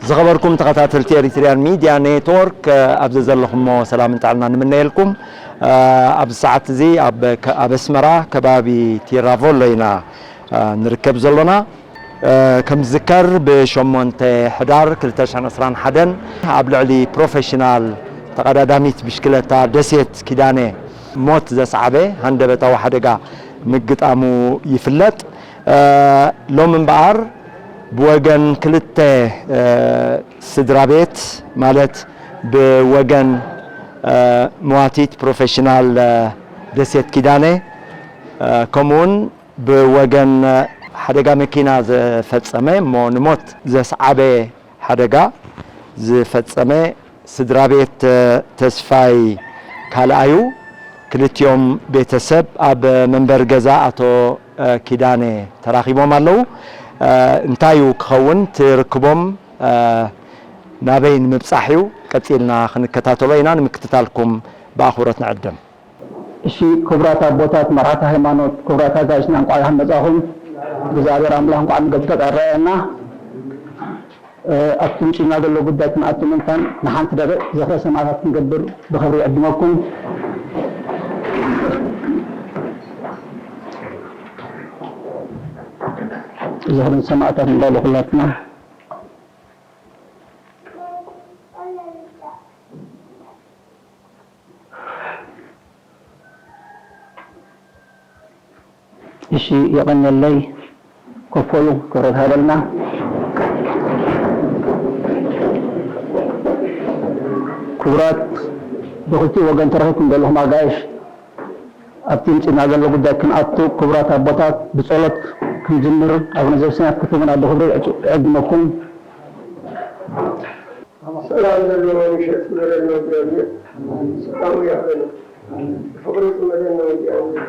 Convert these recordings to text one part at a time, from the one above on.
ዝኸበርኩም ተኸታተልቲ ኤሪትሪያን ሚድያ ኔትወርክ፣ ኣብ ዘዘለኹሞ ሰላምን ጥዕናን ንምነየልኩም። ኣብዚ ሰዓት እዚ ኣብ ኣስመራ ከባቢ ቲራቮሎ ኢና ንርከብ ዘሎና። ከም ዝዝከር፣ ብ8 ሕዳር ክልተ ሽሕን ዕስራን ሓደን ኣብ ልዕሊ ፕሮፌሽናል ተቐዳዳሚት ብሽክለታ ደሴት ኪዳነ ሞት ዘስዓበ ሃንደበታዊ ሓደጋ ምግጣሙ ይፍለጥ። ሎሚ እምበኣር ብወገን ክልተ ስድራ ቤት፣ ማለት ብወገን መዋቲት ፕሮፌሽናል ደሴት ኪዳነ፣ ከምኡውን ብወገን ሓደጋ መኪና ዝፈጸመ እሞ ንሞት ዘስዓበ ሓደጋ ዝፈጸመ ስድራ ቤት ተስፋይ ካልኣዩ፣ ክልቲኦም ቤተሰብ ኣብ መንበሪ ገዛ ኣቶ ኪዳነ ተራኺቦም ኣለዉ። እንታይ እዩ ክኸውን ትርክቦም ናበይ ንምብጻሕ እዩ? ቀጺልና ክንከታተሎ ኢና። ንምክትታልኩም ብኣኽብሮት ንዕድም። እሺ፣ ክቡራት ኣቦታት መራሕቲ ሃይማኖት፣ ክቡራት ኣጋይሽና፣ እንቋዕ ደሓን መጻኹም። እግዚኣብሔር ኣምላኽ እንቋዕ መገዲ ተጣረየና። እ፣ ኣብቲ ምጭና ዘሎ ጉዳይ ክንኣቱ ምእንታን ንሓንቲ ደቂቕ ዝኽረ ሰማዕታት ክንገብር ብኽብሪ ይዕድመኩም። ዝኽሪ ሰማዕታት እንዳለ ኩላትና እሺ፣ የቐንየለይ። ኮፍ በሉ፣ ክብረት ሃበልና። ክቡራት፣ ብኽልቲኡ ወገን ተረኺብኩም ዘለኹም ኣጋይሽ፣ ኣብቲ ምጽና ዘሎ ጉዳይ ክንኣቱ፣ ክቡራት ኣቦታት፣ ብጸሎት ክንጅምር፣ ኣቡነ ዘበሰማያት ክትህቡና ብኽብሪ እዕድመኩም። ሰላም ዘለዎ ምሸት ይግበረልና እግዚኣብሔር። ሰላሙ ያበና። ፍቅሩ ይጽመደና እግዚኣብሔር።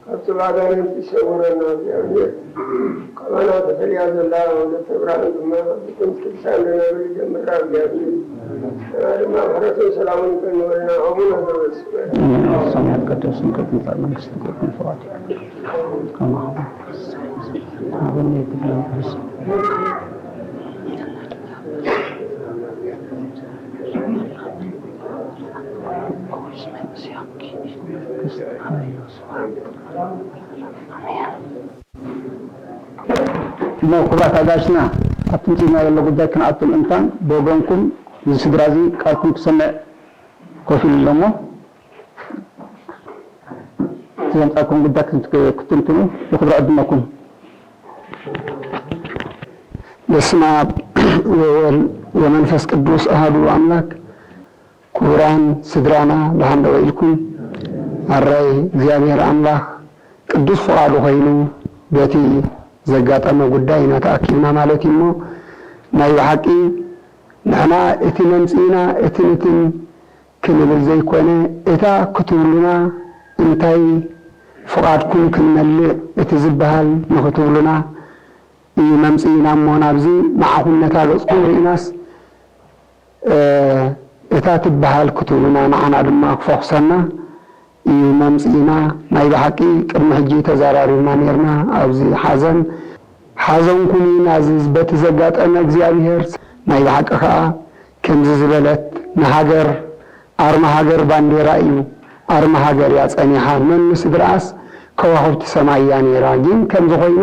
ካብ ጽልዋ ኣጋንንት ይሰውረና እግዚኣብሔር። ካባና ተፈልያ ዘላ ወለተ ብርሃን ድማ ብጥንት ቅዱሳን ደናግል ይጀምራ እግዚኣብሔር። ንሕና ድማ ምሕረቱን ሰላሙን ይቀንወልና። ኣቡነ ዘበሰማያት። ሰማያት ቅዱስ ስምከ ትምጻእ መንግስትከ ወይኩን ፈቃድከ ከማሁ በሰማይ። እሞ ክቡራት ኣጋይሽና፣ ኣብቲ ምጽና ዘሎ ጉዳይ ክንኣቱ ምእንታን ብወገንኩም እዚ ስድራ እዚ ቃልኩም ክሰምዕ ኮፍ ኢሉ ኣሎ እሞ እቲ ዘምጻእኩም ጉዳይ ክትንትኑ ብኽብሪ ዕድመኩም። በስመ አብ ወወልድ ወመንፈስ ቅዱስ አሐዱ አምላክ። ክቡራን ስድራና ደሓን ዶ ውዒልኩም? ኣራይ እግዚኣብሔር ኣምላኽ ቅዱስ ፍቓዱ ኮይኑ በቲ ዘጋጠመ ጉዳይ ኢና ተኣኪብና ማለት እዩ እሞ ናይ ብሓቂ ንሕና እቲ መምጽኢና እቲ ንትን ክንብል ዘይኮነ እታ ክትብሉና እንታይ ፍቓድኩም ክንመልእ እቲ ዝበሃል ንኽትብሉና እዩ መምጽኢና እሞ ናብዚ ንዓኹም ነታ ገጽኩም ርኢናስ እታ ትበሃል ክትብሉና ንዓና ድማ ክፈኹሰና እዩ መምጽኢና። ናይ ብሓቂ ቅድሚ ሕጂ ተዘራሪብና ኔርና ኣብዚ ሓዘን። ሓዘንኩም እዩ ናዚ በቲ ዘጋጠመ እግዚኣብሔር። ናይ ብሓቂ ከኣ ከምዚ ዝበለት ንሃገር ኣርማ ሃገር ባንዴራ እዩ። ኣርማ ሃገር እያ ጸኒሓ። መን ምስ ድረኣስ ከዋኽብቲ ሰማይ እያ ነይራ። ግን ከምዚ ኮይኑ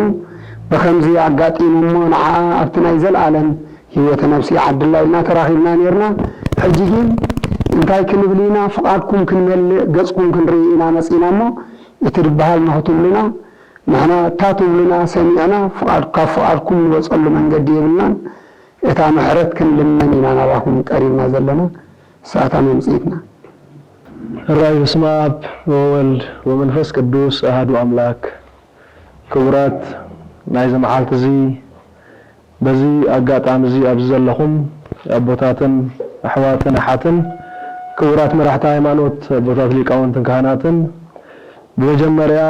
ብኸምዚ ኣጋጢሙ እሞ ንዓኣ ኣብቲ ናይ ዘለኣለም ህይወተ ነፍሲ ይዓድላ ኢልና ተራኺብና ኔርና። ሕጂ ግን እንታይ ክንብል ኢና? ፍቓድኩም ክንመልእ ገጽኩም ክንርኢ ኢና መጺና እሞ እቲ ድበሃል ንኽትብሉና ንሕና እታ ትብሉና ሰሚዕና ፍቓድ ካብ ፍቓድኩም ንወጸሉ መንገዲ የብልናን። እታ ምሕረት ክንልመን ኢና ናባኹም ቀሪብና ዘለና። እሳታ መምጽኢትና። ሕራይ በስመ ኣብ ወወልድ ወመንፈስ ቅዱስ ኣሃዱ ኣምላክ። ክቡራት ናይዚ መዓልቲ እዚ በዚ ኣጋጣሚ እዚ ኣብዚ ዘለኹም ኣቦታትን ኣሕዋትን ኣሓትን ክቡራት መራሕቲ ሃይማኖት ኣቦታት ሊቃውንትን ካህናትን ብመጀመርያ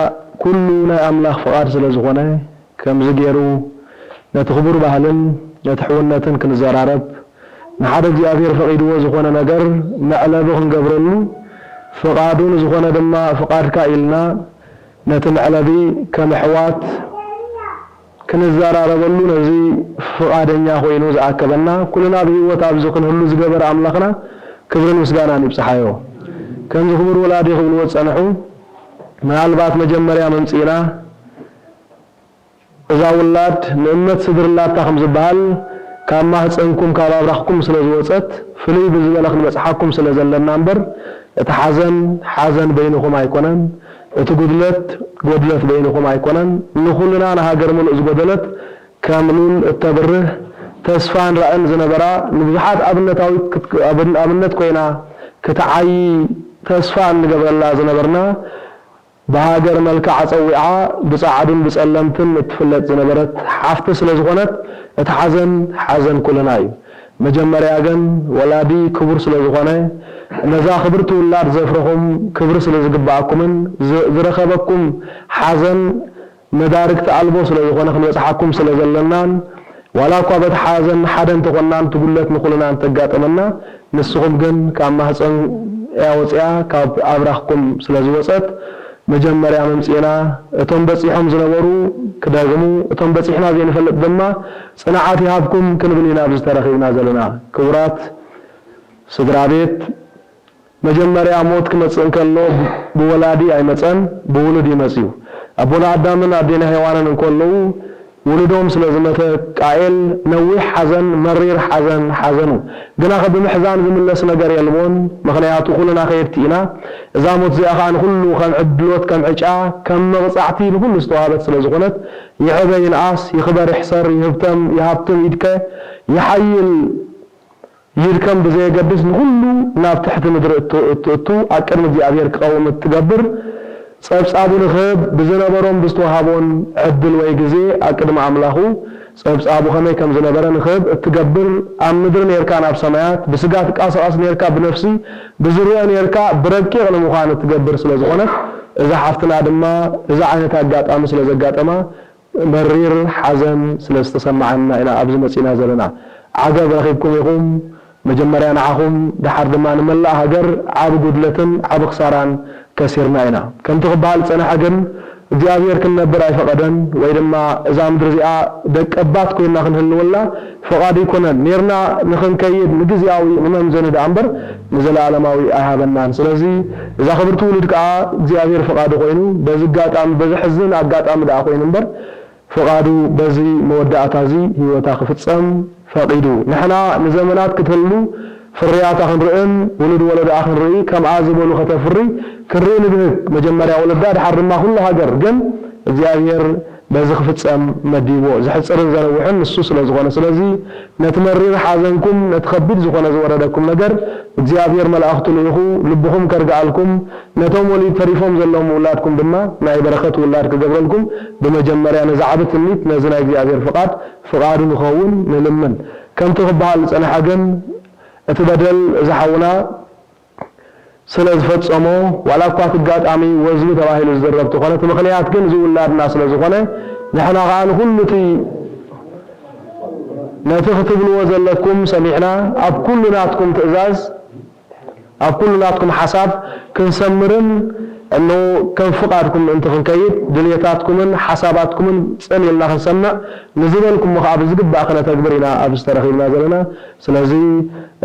ኩሉ ናይ ኣምላኽ ፍቓድ ስለ ዝኾነ ከምዚ ገይሩ ነቲ ክቡር ባህልን ነቲ ሕውነትን ክንዘራረብ ንሓደ እግዚኣብሔር ፈቒድዎ ዝኾነ ነገር መዕለቢ ክንገብረሉ ፍቓዱ ንዝኾነ ድማ ፍቓድካ ኢልና ነቲ መዕለቢ ከም ኣሕዋት ክንዘራረበሉ ነዚ ፍቓደኛ ኮይኑ ዝኣከበና፣ ኩልና ብህይወት ኣብዚ ክንህሉ ዝገበረ ኣምላኽና ክብርን ምስጋናን ይብጽሓዮ። ከምዚ ክቡር ወላዲ ክብልዎ ዝጸንሑ፣ ምናልባት መጀመርያ መምጺእና እዛ ውላድ ንእመት ስድርላታ ከም ዝበሃል፣ ካብ ማህጸንኩም ካብ ኣብራኽኩም ስለ ዝወጸት፣ ፍልይ ብዝበለ ክንበጽሓኩም ስለ ዘለና እምበር፣ እቲ ሓዘን ሓዘን በይንኹም ኣይኮነን፣ እቲ ጉድለት ጎድለት በይንኹም ኣይኮነን። ንኹልና ንሃገር ምሉእ ዝጎደለት ከም ሉል እተብርህ፣ ተስፋን ራእን ዝነበራ፣ ንብዙሓት ኣብነታዊት ክት-፣ ኣብን-፣ ኣብነት ኮይና ክትዓዪ ተስፋ እንገብረላ ዝነበርና፣ ብሃገር መልክዓ ጸዊዓ ብጸዓዱን ብጸለምትን እትፍለጥ ዝነበረት ሓፍቲ ስለ ዝኾነት፣ እቲ ሓዘን ሓዘን ኩልና እዩ። መጀመርያ ግን ወላዲ ክቡር ስለ ዝኾነ፣ ነዛ ክብርቲ ውላድ ዘፍረኹም ክብሪ ስለ ዝግብኣኩምን ዝ-፣ ዝረኸበኩም ሓዘን መዳርግቲ ኣልቦ ስለ ዝኾነ ክንበጽሓኩም ስለ ዘለናን፣ ዋላ እኳ በቲ ሓዘን ሓደ እንተኾንናን እቲ ጉድለት ንኹልና እንተጋጠመና፣ ንስኹም ግን ካብ ማህጸን እያ ወጺኣ ካብ ኣብራኽኩም ስለ ዝወጸት፣ መጀመርያ መምጺእና እቶም በጺሖም ዝነበሩ ክደግሙ፣ እቶም በጺሕና ዘይንፈልጥ ድማ ጽንዓት ይሃብኩም ክንብል ኢና ኣብዚ ተረኺብና ዘለና። ክቡራት ስድራ ቤት፣ መጀመርያ ሞት ክመጽእ እንከሎ ብወላዲ ኣይመጸን፣ ብውሉድ እዩ መጺኡ። ኣቦና ኣዳምን ኣዴና ሄዋንን እንከለዉ ውሉዶም ስለ ዝመተ ቃኤል ነዊሕ ሓዘን፣ መሪር ሓዘን ሓዘኑ። ግናኸ ብምሕዛን ዝምለስ ነገር የልቦን፣ ምኽንያቱ ኩልና ከየድቲ ኢና። እዛ ሞት እዚኣ ኸኣ ንኹሉ ከም ዕድሎት፣ ከም ዕጫ፣ ከም መቕጻዕቲ ንኹሉ ዝተዋህበት ስለ ዝኾነት፣ ይዕበ ይንኣስ፣ ይኽበር ይሕሰር፣ ይህብተም ይሃብትም ኢድከ ይሓይል ይድከም ብዘየገድስ ንኹሉ ናብ ትሕቲ ምድሪ እት-፣ እትእቱ ኣብ ቅድሚ እግዚኣብሔር ክቐውም እትገብር ጸብጻቡ ንኽህብ ብዝነበሮን ብዝተዋሃቦን ዕድል ወይ ግዜ ኣብ ቅድሚ ኣምላኹ ጸብጻቡ ከመይ ከም ዝነበረ ንኽህብ እትገብር ኣብ ምድሪ ኔርካ ናብ ሰማያት ብስጋ ትቃሳቐስ ኔርካ ብነፍሲ ብዝርኦ ኔርካ ብረቂቕ ንምዃን እትገብር ስለ ዝኾነት እዛ ሓፍትና ድማ እዚ ዓይነት ኣጋጣሚ ስለ ዘጋጠማ መሪር ሓዘን ስለ ዝተሰማዓና ኢና ኣብዚ መጺና ዘለና። ዓገብ ረኺብኩም ኢኹም። መጀመርያ ንዓኹም፣ ደሓር ድማ ንመላእ ሃገር ዓቢ ጉድለትን ዓቢ ክሳራን ከሲርና ኢና። ከምቲ ክበሃል ዝጸንሐ ግን፣ እግዚኣብሔር ክንነብር ኣይፈቐደን፣ ወይ ድማ እዛ ምድሪ እዚኣ ደቀባት ኮይንና ክንህልወላ ፍቓዱ ኣይኮነን። ኔርና ንኽንከይድ ንግዝያዊ ንመምዘኒ ደኣ እምበር ንዘለኣለማዊ ኣይሃበናን። ስለዚ እዛ ክብርቲ ውሉድ ከኣ እግዚኣብሔር ፍቓዱ ኮይኑ፣ በዚ ኣጋጣሚ፣ በዚ ሕዝን ኣጋጣሚ ደኣ ኮይኑ እምበር፣ ፍቓዱ በዚ መወዳእታ እዚ ህይወታ ክፍጸም ፈቒዱ። ንሕና ንዘመናት ክትህሉ ፍርያታ ክንርእን ውሉድ ወለዶኣ ክንርኢ ከምኣ ዝበሉ ከተፍሪ ክንርኢ ንብህግ። መጀመርያ ወለዳ ድሓር ድማ ኩሉ ሃገር። ግን እግዚኣብሔር በዚ ክፍጸም መዲብዎ። ዝሕጽርን ዘነውሕን ንሱ ስለ ዝኾነ። ስለዚ ነቲ መሪር ሓዘንኩም ነቲ ከቢድ ዝኾነ ዝወረደኩም ነገር እግዚኣብሔር መላእኽቱ ልኢኹ ልብኹም ከርግኣልኩም ነቶም ወሊድ ተሪፎም ዘለዉ ምውላድኩም ድማ ናይ በረኸት ውላድ ክገብረልኩም ብመጀመርያ ነዚ ዓቢ ትምኒት ነዚ ናይ እግዚኣብሔር ፍቓድ ፍቓዱ ንኸውን ንልምን። ከምቲ ክበሃል ዝጸንሐ ግን እቲ በደል እዚ ሓውና ስለ ዝፈጸሞ ዋላ እኳ እቲ ኣጋጣሚ ወዝቢ ተባሂሉ ዝዝረብ ተኾነ እቲ ምኽንያት ግን እዚ ውላድና ስለ ዝኾነ ንሕና ኸኣ ንኹሉ እቲ ነቲ ክትብልዎ ዘለኩም ሰሚዕና ኣብ ኩሉ ናትኩም ትእዛዝ ኣብ ኩሉ ናትኩም ሓሳብ ክንሰምርን እሞ ከም ፍቓድኩም ምእንቲ ክንከይድ ድልየታትኩምን ሓሳባትኩምን ጽን ኢልና ክንሰምዕ ንዝበልኩሞ ኸኣ ብዝግባእ ክነተግብር ኢና ኣብዚ ተረኺብና ዘለና። ስለዚ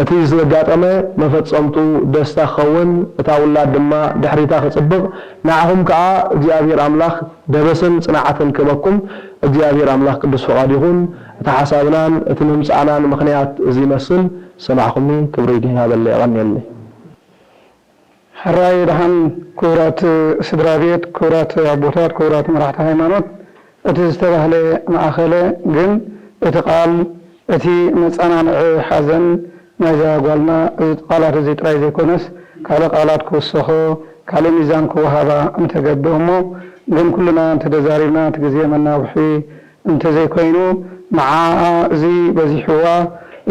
እቲ ዘጋጠመ መፈጸምቱ ደስታ ክኸውን እታ ውላድ ድማ ድሕሪታ ክጽብቕ ንዓኹም ከኣ እግዚኣብሔር ኣምላኽ ደበስን ጽንዓትን ክህበኩም እግዚኣብሔር ኣምላኽ ቅዱስ ፍቓዱ ይኹን። እቲ ሓሳብናን እቲ ምምጻእናን ምኽንያት እዚ ይመስል። ዝሰማዕኹምኒ ክብሪ ይሃበለይ። የቐንየለይ። ሕራይ ደሓን ክቡራት ስድራ ቤት፣ ክቡራት ኣቦታት፣ ክቡራት መራሕቲ ሃይማኖት፣ እቲ ዝተባህለ መኣኸለ ግን እቲ ቃል፣ እቲ መጸናንዒ ሓዘን ናይዛ ጓልና እዚ ቃላት እዚ ጥራይ ዘይኮነስ ካልእ ቃላት ክውሰኾ ካልእ ሚዛን ክወሃባ ምተገብእ እሞ ግን ኩልና እንተተዛሪብና እቲ ግዜ መናውሒ እንተዘይኮይኑ ንዓኣ እዚ በዚሕዋ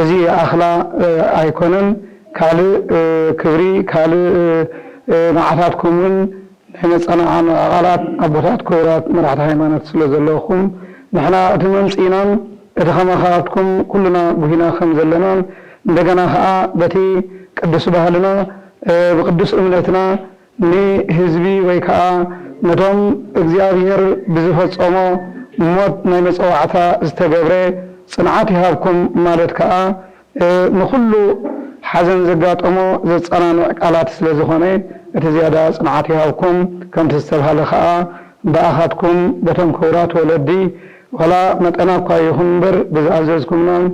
እዚ ይኣኽላ ኣይኮነን ካልእ ክብሪ ካልእ ንዓታትኩም እውን ናይ መጸናዕንዒ ቃላት ኣቦታት ክቡራት መራሕቲ ሃይማኖት ስለ ዘለኹም ንሕና እቲ መምጽኢናን እቲ ከማኻትኩም ኩልና ጉሂና ከም ዘለናን እንደገና ከኣ በቲ ቅዱስ ባህልና ብቅዱስ እምነትና ንህዝቢ ወይ ከኣ ነቶም እግዚኣብሔር ብዝፈጸሞ ሞት ናይ መጸዋዕታ ዝተገብረ ጽንዓት ይሃብኩም ማለት ከኣ፣ እ፣ ንኹሉ ሓዘን ዘጋጠሞ ዘጸናንዕ ቃላት ስለ ዝኾነ፣ እቲ ዝያዳ ጽንዓት ይሃብኩም። ከምቲ ዝተባህለ ከኣ፣ ብኣኻትኩም በቶም ክቡራት ወለዲ፣ ዋላ መጠና እኳ ይኹን እምበር፣ ብዝኣዘዝኩምናን፣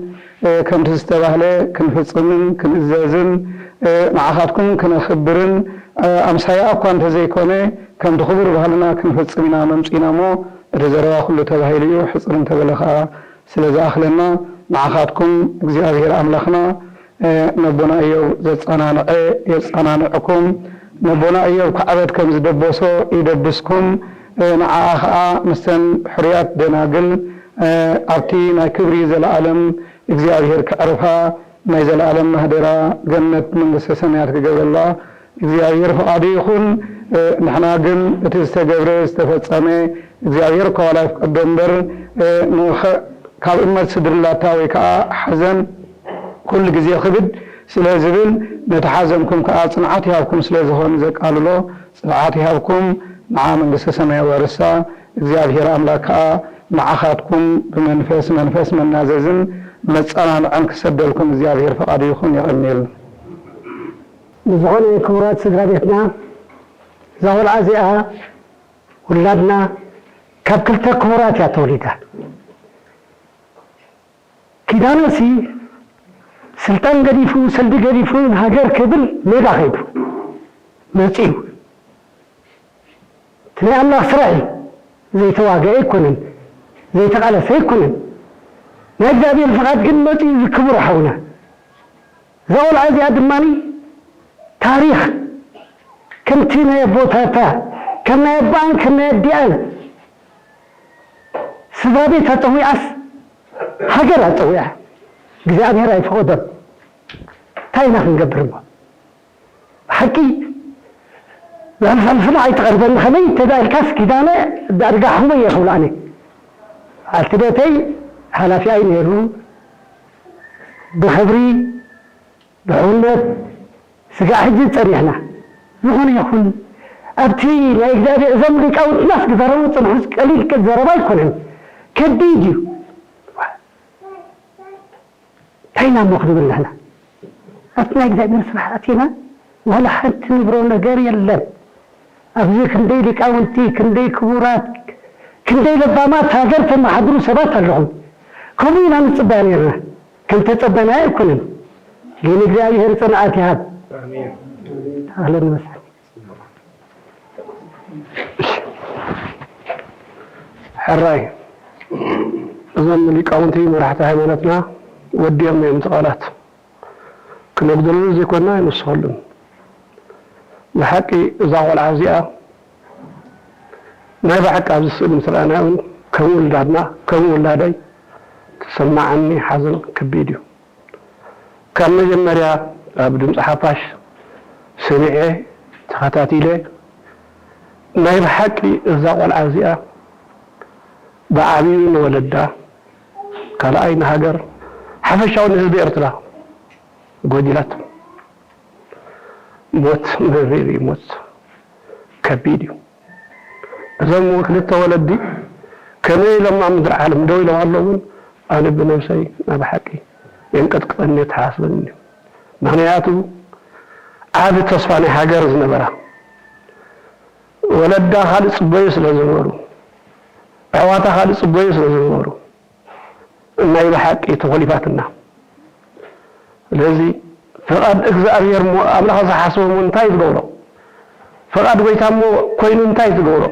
እ፣ ከምቲ ዝተባህለ ክንፍጽምን ክንእዘዝን፣ እ፣ ንዓኻትኩም ክነኽብርን፣ እ፣ ኣምሳያ እኳ እንተዘይኮነ፣ ከምቲ ክቡር ባህልና ክንፍጽም ኢና መምጺእና እሞ፣ እቲ ዘረባ ኩሉ ተባሂሉ እዩ፣ ሕጽር እንተበለ ኸኣ ስለ ዝኣኽለና፣ ንዓኻትኩም እግዚኣብሔር ኣምላኽና፣ እ፣ ነቦና እዮብ ዘጸናንዐ የጸናንዕኩም። ነቦና እዮብ ካዕበት ከም ዝደበሶ ይደብስኩም። እ፣ ንዓኣ ኸኣ ምስተን ሕሩያት ደናግል፣ እ፣ ኣብቲ ናይ ክብሪ ዘለኣለም እግዚኣብሔር ከዕርፋ፣ ናይ ዘለኣለም ማህደራ ገነት መንግስተ ሰማያት ክገብረላ እግዚኣብሔር ፍቓዱ ይኹን። እ፣ ንሕና ግን እቲ ዝተገብረ ዝተፈጸመ እግዚኣብሔር እኳ ዋላ ይፍቀዶ እምበር፣ እ፣ ንኸ-፣ ካብ እመት ስድርላታ ወይ ከዓ ሓዘን ኩሉ ግዜ ክብድ ስለ ዝብል፣ ነቲ ሓዘንኩም ከዓ ጽንዓት ይሃብኩም ስለ ዝኾን ዘቃልሎ፣ ጽንዓት ይሃብኩም። ንዓ መንግስተ ሰማይ ወርሳ። እግዚኣብሔር ኣምላክ ከዓ ንዓኻትኩም ብመንፈስ መንፈስ መናዘዝን መጸናንዕን ክሰደልኩም እግዚኣብሔር ፍቓዱ ይኹን። የቐንየልና። ብዝኾነ ክቡራት ስድራ ቤትና፣ እዛ ቆልዓ እዚኣ ውላድና ካብ ክልተ ክቡራት እያ ተወሊዳ። ኪዳነሲ ስልጣን ገዲፉ፣ ሰልዲ ገዲፉ፣ ሃገር ክብል ሜዳ ከይዱ መጺኡ። እቲ ናይ ኣምላኽ ስራሕ እዩ። ዘይተዋግአ ኣይኮነን፣ ዘይተቓለሰ ኣይኮነን። ናይ እግዚኣብሔር ፍቓድ ግን መጺኡ፣ እዚ ክቡር ሓውና። እዛ ቆልዓ እዚኣ ድማ ታሪኽ ከምቲ ናይ ኣቦታታ፣ ከም ናይ ኣቦኣን ከም ናይ ኣዲኣን ስድራ ቤት ኣጸዊዓስ፣ ሃገር ኣጸዊዓ። እግዚኣብሔር ኣይፈቐዶን። እንታይ ኢና ክንገብር እሞ? ብሓቂ ዘሕልፈልፍላ ኣይትቐርበኒ። ከመይ እንተ ደኣ ኢልካስ ኪዳነ ዳርጋ ሓወይ እየ ክብሎ ኣነ። በዓልቲ ቤተይ ሓላፊኣይ ነይሩ። ብኽብሪ ብሕውነት ስጋዕ ሕጂ ጸኒሕና። ዝኾነ ይኹን፣ ኣብቲ ናይ እግዚኣብሔር፣ እዞም ሊቃውንትናስ ክዛረቡ ዝጸንሑ ቀሊል ዘረባ ኣይኮነን፣ ከቢድ እዩ። እንታይ ኢና እሞ ክንብል ንሕና? ኣብቲ ናይ እግዚኣብሔር ስራሕ ኣቲና ዋላ ሓንቲ ንብሮ ነገር የለን። ኣብዚ ክንደይ ሊቃውንቲ፣ ክንደይ ክቡራት፣ ክንደይ ለባማት ሃገር ተመሓድሩ ሰባት ኣለኹም። ከምኡ ኢና ንጽበያ ነይርና። ከም ተጸበናዮ ኣይኮነን። ግን እግዚኣብሔር ጽንዓት ይሃብ። ኣሜን። ኣህለን ወሰህለን። ሕራይ እዞም ሊቃውንቲ መራሕቲ ሃይማኖትና ወዲኦም እዮም እቲ ቃላት። ክነጉድለሉ ዘይኮንና ኣይንውስኸሉን። ብሓቂ እዛ ቆልዓ እዚኣ ናይ ብሓቂ ኣብዚ ስእሊ ምስ ረኣናያ እውን ከም ውላድና፣ ከም ውላደይ ተሰማዓኒ ሓዘን ከቢድ እዩ። ካብ መጀመርያ ኣብ ድምፂ ሓፋሽ ሰሚዐ ተኸታቲለ ናይ ብሓቂ እዛ ቆልዓ እዚኣ ብዓብዩ ንወለዳ፣ ካልኣይ ንሃገር፣ ሓፈሻዊ ንህዝቢ ኤርትራ ጎዲላቶ። ሞት መሪር እዩ፣ ሞት ከቢድ እዩ። እዞም ክልተ ወለዲ ከመይ ኢሎም ኣብ ምድሪ ዓለም ደው ኢሎም ኣለውን? ኣነ ብነብሰይ ናይ ብሓቂ የንቀጥቅጠኒ፣ የተሓሳስበኒ እዩ። ምኽንያቱ ዓቢ ተስፋ ናይ ሃገር ዝነበራ፣ ወለዳ ካልእ ጽበዩ ስለ ዝነበሩ፣ ኣሕዋታ ካልእ ጽበዩ ስለ ዝነበሩ፣ ናይ ብሓቂ ተኾሊፋትና። ስለዚ ፍቓድ እግዚኣብሔር እሞ ኣምላኽ ዝሓስቦ እሞ እንታይ ትገብሮ? ፍቓድ ጎይታ እሞ ኮይኑ እንታይ ትገብሮ?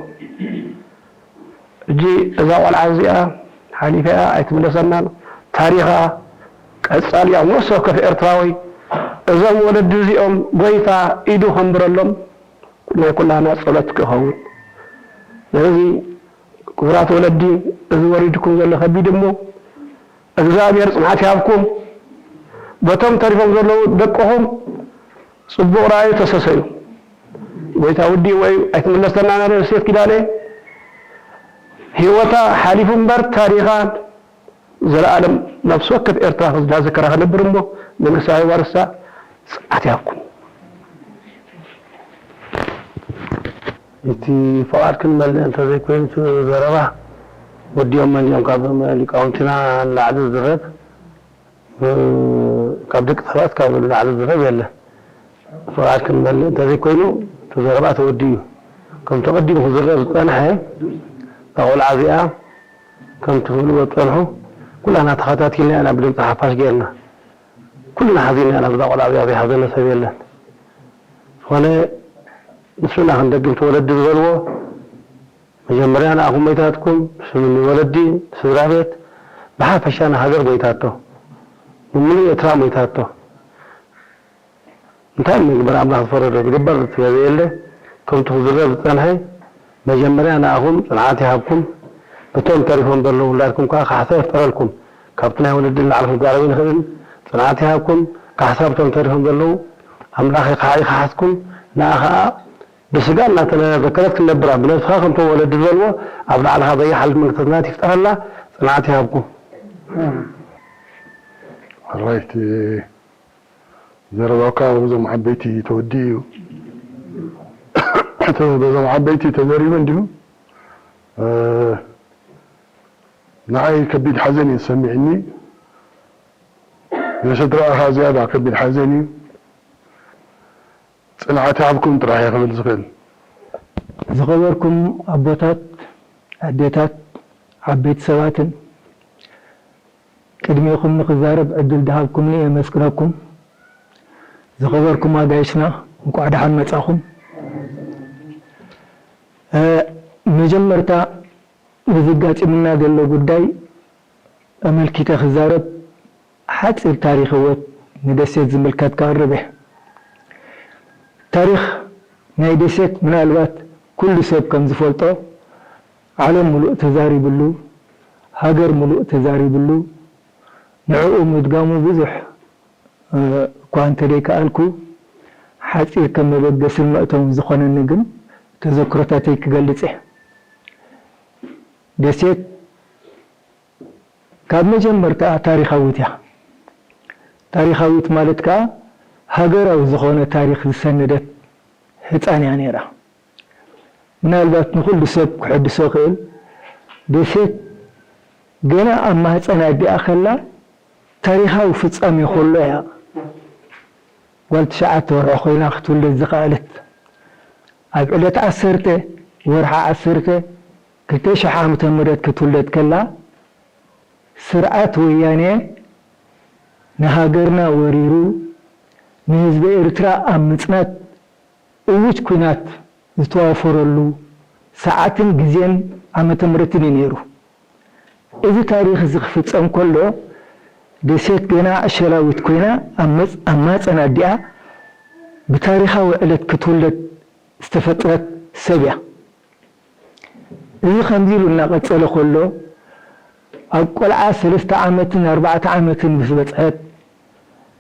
ሕጂ እዛ ቆልዓ እዚኣ ሓሊፋ እያ ኣይትምለሰናን። ታሪኻ ቀጻሊ እያ። ነፍሲ ወከፍ ኤርትራዊ እዞም ወለዲ እዚኦም ጎይታ ኢዱ ከንብረሎም ናይ ኩላና ጸሎት ክኸውን። ስለዚ ክቡራት ወለዲ፣ እዚ ወሪድኩም ዘሎ ከቢድ እሞ እግዚኣብሔር ጽንዓት ይሃብኩም። በቶም ተሪፎም ዘለዉ ደቅኹም ጽቡቕ ረኣዩ፣ ተሰሰዩ። ጎይታ ውዲ ወይ ኣይትምለሰና ናደ ሴት ኪዳነ ህይወታ ሓሊፉ እምበር ታሪኻን ዘለኣለም ነፍሲ ወከፍ ኤርትራ ክዝዳ ዝከራ ክነብር እሞ መንግስታዊ ዋርሳ ጽንዓት ይሃብኩም። እቲ ፍቓድ ክንመልእ እንተዘይኮይኑ እቲ ዘረባ ወዲኦም መን እዮም ካብ ሊቃውንትና ንላዕሊ ዝዝረብ፣ እ፣ ካብ ደቂ ሰባት ካብ ንላዕሊ ዝዝረብ የለን። ፍቓድ ክንመልእ እንተዘይኮይኑ፣ እቲ ዘረባ ተወዲኡ እዩ። ከምቲ ቀዲሙ ክዝረብ ዝጸንሐ፣ እዛ ቆልዓ እዚኣ፣ ከምቲ ክብልዎ ዝጸንሑ፣ ኩላና ተኸታቲልና ኢና ብድምፂ ሓፋሽ ጌርና። ኩልና ሓዚንና ኢና፣ ብዛ ቆልዓ እዚኣ ዘይሓዘነ ሰብ የለን። ዝኾነ ንሱና ክንደግም እቲ ወለዲ ዝበልዎ፣ መጀመርያ ንኣኹም መይታትኩም፣ ስምኒ ወለዲ፣ ስድራ ቤት፣ ብሓፈሻ ንሃገር መይታቶ፣ ንምሉእ ኤርትራ መይታቶ። እንታይ ምግበር ኣምላኽ ዝፈረዶ ዝግበር ስለዘየለ፣ ከምቲ ክዝረብ ዝጸንሐ፣ መጀመርያ ንኣኹም ጽንዓት ይሃብኩም፣ ነቶም ተሪፎም ዘለዉ ውላድኩም ከኣ ካሕሳ ይፍጠረልኩም። ካብቲ ናይ ወለዲ ንላዕሊ ክንዛረብ ኣይንኽእልን። ጽንዓት ይሃብኩም፣ ካሕሳ ብቶም ተሪፎም ዘለዉ ኣምላኽ ይካ-፣ ይካሕስኩም። ንኣ ኸኣ ብስጋ እናተዘከረት ክንነብራ፣ ብነብስኻ ከምቶም ወለዲ ዝበልዎ ኣብ ላዕልኻ በይሓል መንግስቲ ጽንዓት ይፍጠረላ። ጽንዓት ይሃብኩም። ራይት ዘረባካ በዞም ዓበይቲ ተወዲኡ እዩ። በዞም ዓበይቲ ተዘሪቡ እንዲሁ፣ እ፣ ንዓይ ከቢድ ሓዘን እዩ ዝሰሚዕኒ። ንስድራኻ ዝያዳ ከቢድ ሓዘን እዩ። ጽንዓት ይሃብኩም ጥራሕ እየ ክብል ዝኽእል። ዝኸበርኩም ኣቦታት፣ ኣዴታት፣ ዓበይቲ ሰባትን ቅድሜኹም ንኽዛረብ ዕድል ዝሃብኩምኒ የመስግነኩም። ዝኸበርኩም ኣጋይሽና፣ እንቋዕ ደሓን መጻኹም። እ፣ መጀመርታ እዚ ኣጋጢሙና ዘሎ ጉዳይ ኣመልኪተ ክዛረብ ሓጺር ታሪኽ ህይወት ንደሴት ዝምልከት ከቕርብ እየ። ታሪኽ ናይ ደሴት ምናልባት ኩሉ ሰብ ከም ዝፈልጦ ዓለም ሙሉእ ተዛሪብሉ፣ ሃገር ሙሉእ ተዛሪብሉ፣ ንዕኡ ምድጋሙ ብዙሕ እኳ እንተደይከኣልኩ ሓጺር ከም መበገስን መእተውን ዝኾነኒ ግን ተዘክሮታተይ ክገልጽ እየ። ደሴት ካብ መጀመርታኣ ታሪኻዊት እያ። ታሪኻዊት ማለት ከኣ ሃገራዊ ዝኾነ ታሪኽ ዝሰነደት ህጻን እያ ነይራ። ምናልባት ንኹሉ ሰብ ክሕድሶ እኽእል፣ ደሴት ገና ኣብ ማህጸን ኣዲኣ ከላ ታሪኻዊ ፍጻሜ ከሎ እያ ጓል ትሽዓተ ወርሒ ኮይና ክትውለድ ዝኸኣለት። ኣብ ዕለት ዓሰርተ ወርሒ ዓሰርተ ክልተ ሽሕ ዓመተ ምህረት ክትውለድ ከላ፣ ስርዓት ወያኔ ንሃገርና ወሪሩ ንህዝቢ ኤርትራ ኣብ ምጽናት እዉጅ ኲናት ዝተዋፈረሉ ሰዓትን ግዜን ዓመተ ምህረትን እዩ ነይሩ። እዚ ታሪኽ እዚ ክፍጸም ከሎ ደሴት ገና ዕሸላዊት ኮይና ኣብ መጽ- ኣብ ማህጸን ኣዲኣ ብታሪኻዊ ዕለት ክትውለድ ዝተፈጥረት ሰብ እያ። እዚ ከምዚ ኢሉ እናቐጸለ ከሎ ኣብ ቆልዓ ሰለስተ ዓመትን ኣርባዕተ ዓመትን ምስ በጽሐት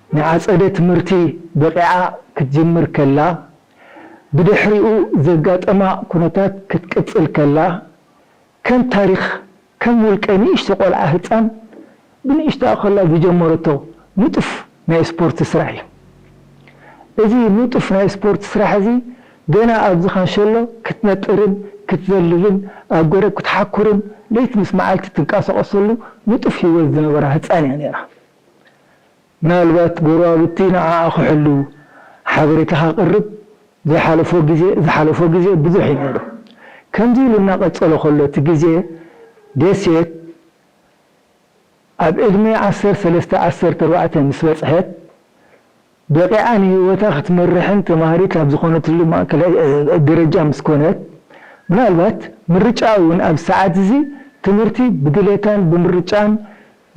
ንዓጸደ ትምህርቲ በቒዓ ክትጅምር ከላ ብድሕሪኡ ዘጋጠማ ኩነታት ክትቅጽል ከላ ከም ታሪኽ ከም ውልቀ ንእሽቶ ቆልዓ ህጻን ብንእሽቶኣ ከላ ዝጀመረቶ ንጡፍ ናይ ስፖርት ስራሕ እዩ። እዚ ንጡፍ ናይ ስፖርት ስራሕ እዚ ገና ኣብ ዝኻንሸሎ ክትነጥርን ክትዘልልን ኣብ ገረብ ክትሓኩርን ለይቲ ምስ መዓልቲ ትንቀሳቐሰሉ ንጡፍ ህይወት ዝነበራ ህጻን እያ ነይራ። ምናልባት ጎረባብቲ ንዓኣ ክሕልዉ ሓበሬታ ከቕርብ ዘይሓለፎ ግዜ ዝሓለፎ ግዜ ብዙሕ እዩ ነይሩ። ከምዚ ኢሉ እናቐጸሎ ከሎ እቲ ግዜ ደሴት ኣብ ዕድመ ዓሰርተ ሰለስተ ዓሰርተ ኣርባዕተ ምስ በጽሐት በቒዓ ንህይወታ ክትመርሕን ተማሃሪት ኣብ ዝኾነትሉ ማእከላይ ደረጃ ምስ ኮነት ምናልባት ምርጫ እውን ኣብ ሰዓት እዚ ትምህርቲ ብድሌታን ብምርጫን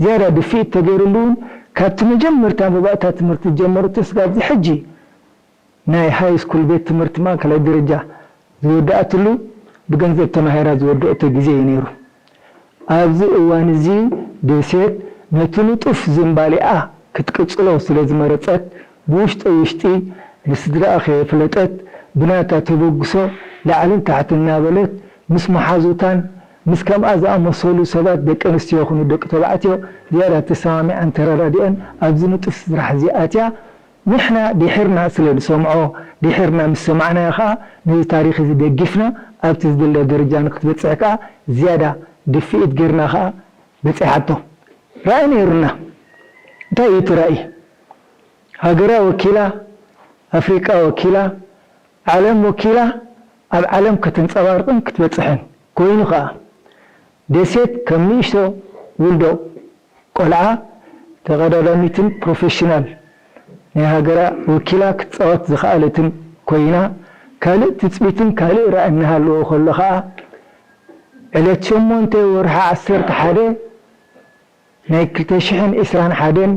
ዝያዳ ድፍኢት ተገይሩሉ እውን ካብቲ መጀመርታ መባእታ ትምህርቲ ዝጀመረቶ ስጋብ እዚ ሕጂ ናይ ሃይ ስኩል ቤት ትምህርቲ ማእከላይ ደረጃ ዝወደኣትሉ ብገንዘብ ተማሂራ ዝወደአቶ ግዜ እዩ ነይሩ። ኣብዚ እዋን እዚ ደሴት ነቲ ንጡፍ ዝንባሌኣ ክትቅጽሎ ስለ ዝመረጸት ብውሽጢ ውሽጢ ንስድራኣ ከየፍለጠት ብናታ ተበግሶ ላዕልን ታሕትን እናበለት ምስ መሓዙታን ምስ ከምኣ ዝኣመሰሉ ሰባት ደቂ ኣንስትዮ ይኹኑ ደቂ ተባዕትዮ ዝያዳ ተሰማሚዐን ተረዳዲአን ኣብዚ ንጡፍ ስራሕ እዚ ኣትያ ንሕና ድሒርና ስለ ንሰምዖ፣ ድሒርና ምስ ሰማዕናዮ ከኣ ነዚ ታሪኽ እዚ ደጊፍና ኣብቲ ዝድለ ደረጃ ንክትበጽሕ ከኣ ዝያዳ ድፍኢት ጌርና ኸኣ በጺሓቶ። ራእይ ነይሩና። እንታይ እዩ እቲ ራእይ? ሃገራ ወኪላ፣ ኣፍሪቃ ወኪላ፣ ዓለም ወኪላ ኣብ ዓለም ከተንጸባርቕን ክትበጽሕን ኮይኑ ኸኣ፣ ደሴት ከም ንእሽቶ ውልዶ ቆልዓ ተቐዳዳሚትን ፕሮፌሽናል ናይ ሃገራ ወኪላ ክትጻወት ዝኸኣለትን ኮይና፣ ካልእ ትጽቢትን ካልእ ራእይ እናሃለዎ ከሎ ኸኣ፣ ዕለት ሸሞንተ ወርሒ ዓሰርተ ሓደ ናይ ክልተ ሽሕን ዕስራን ሓደን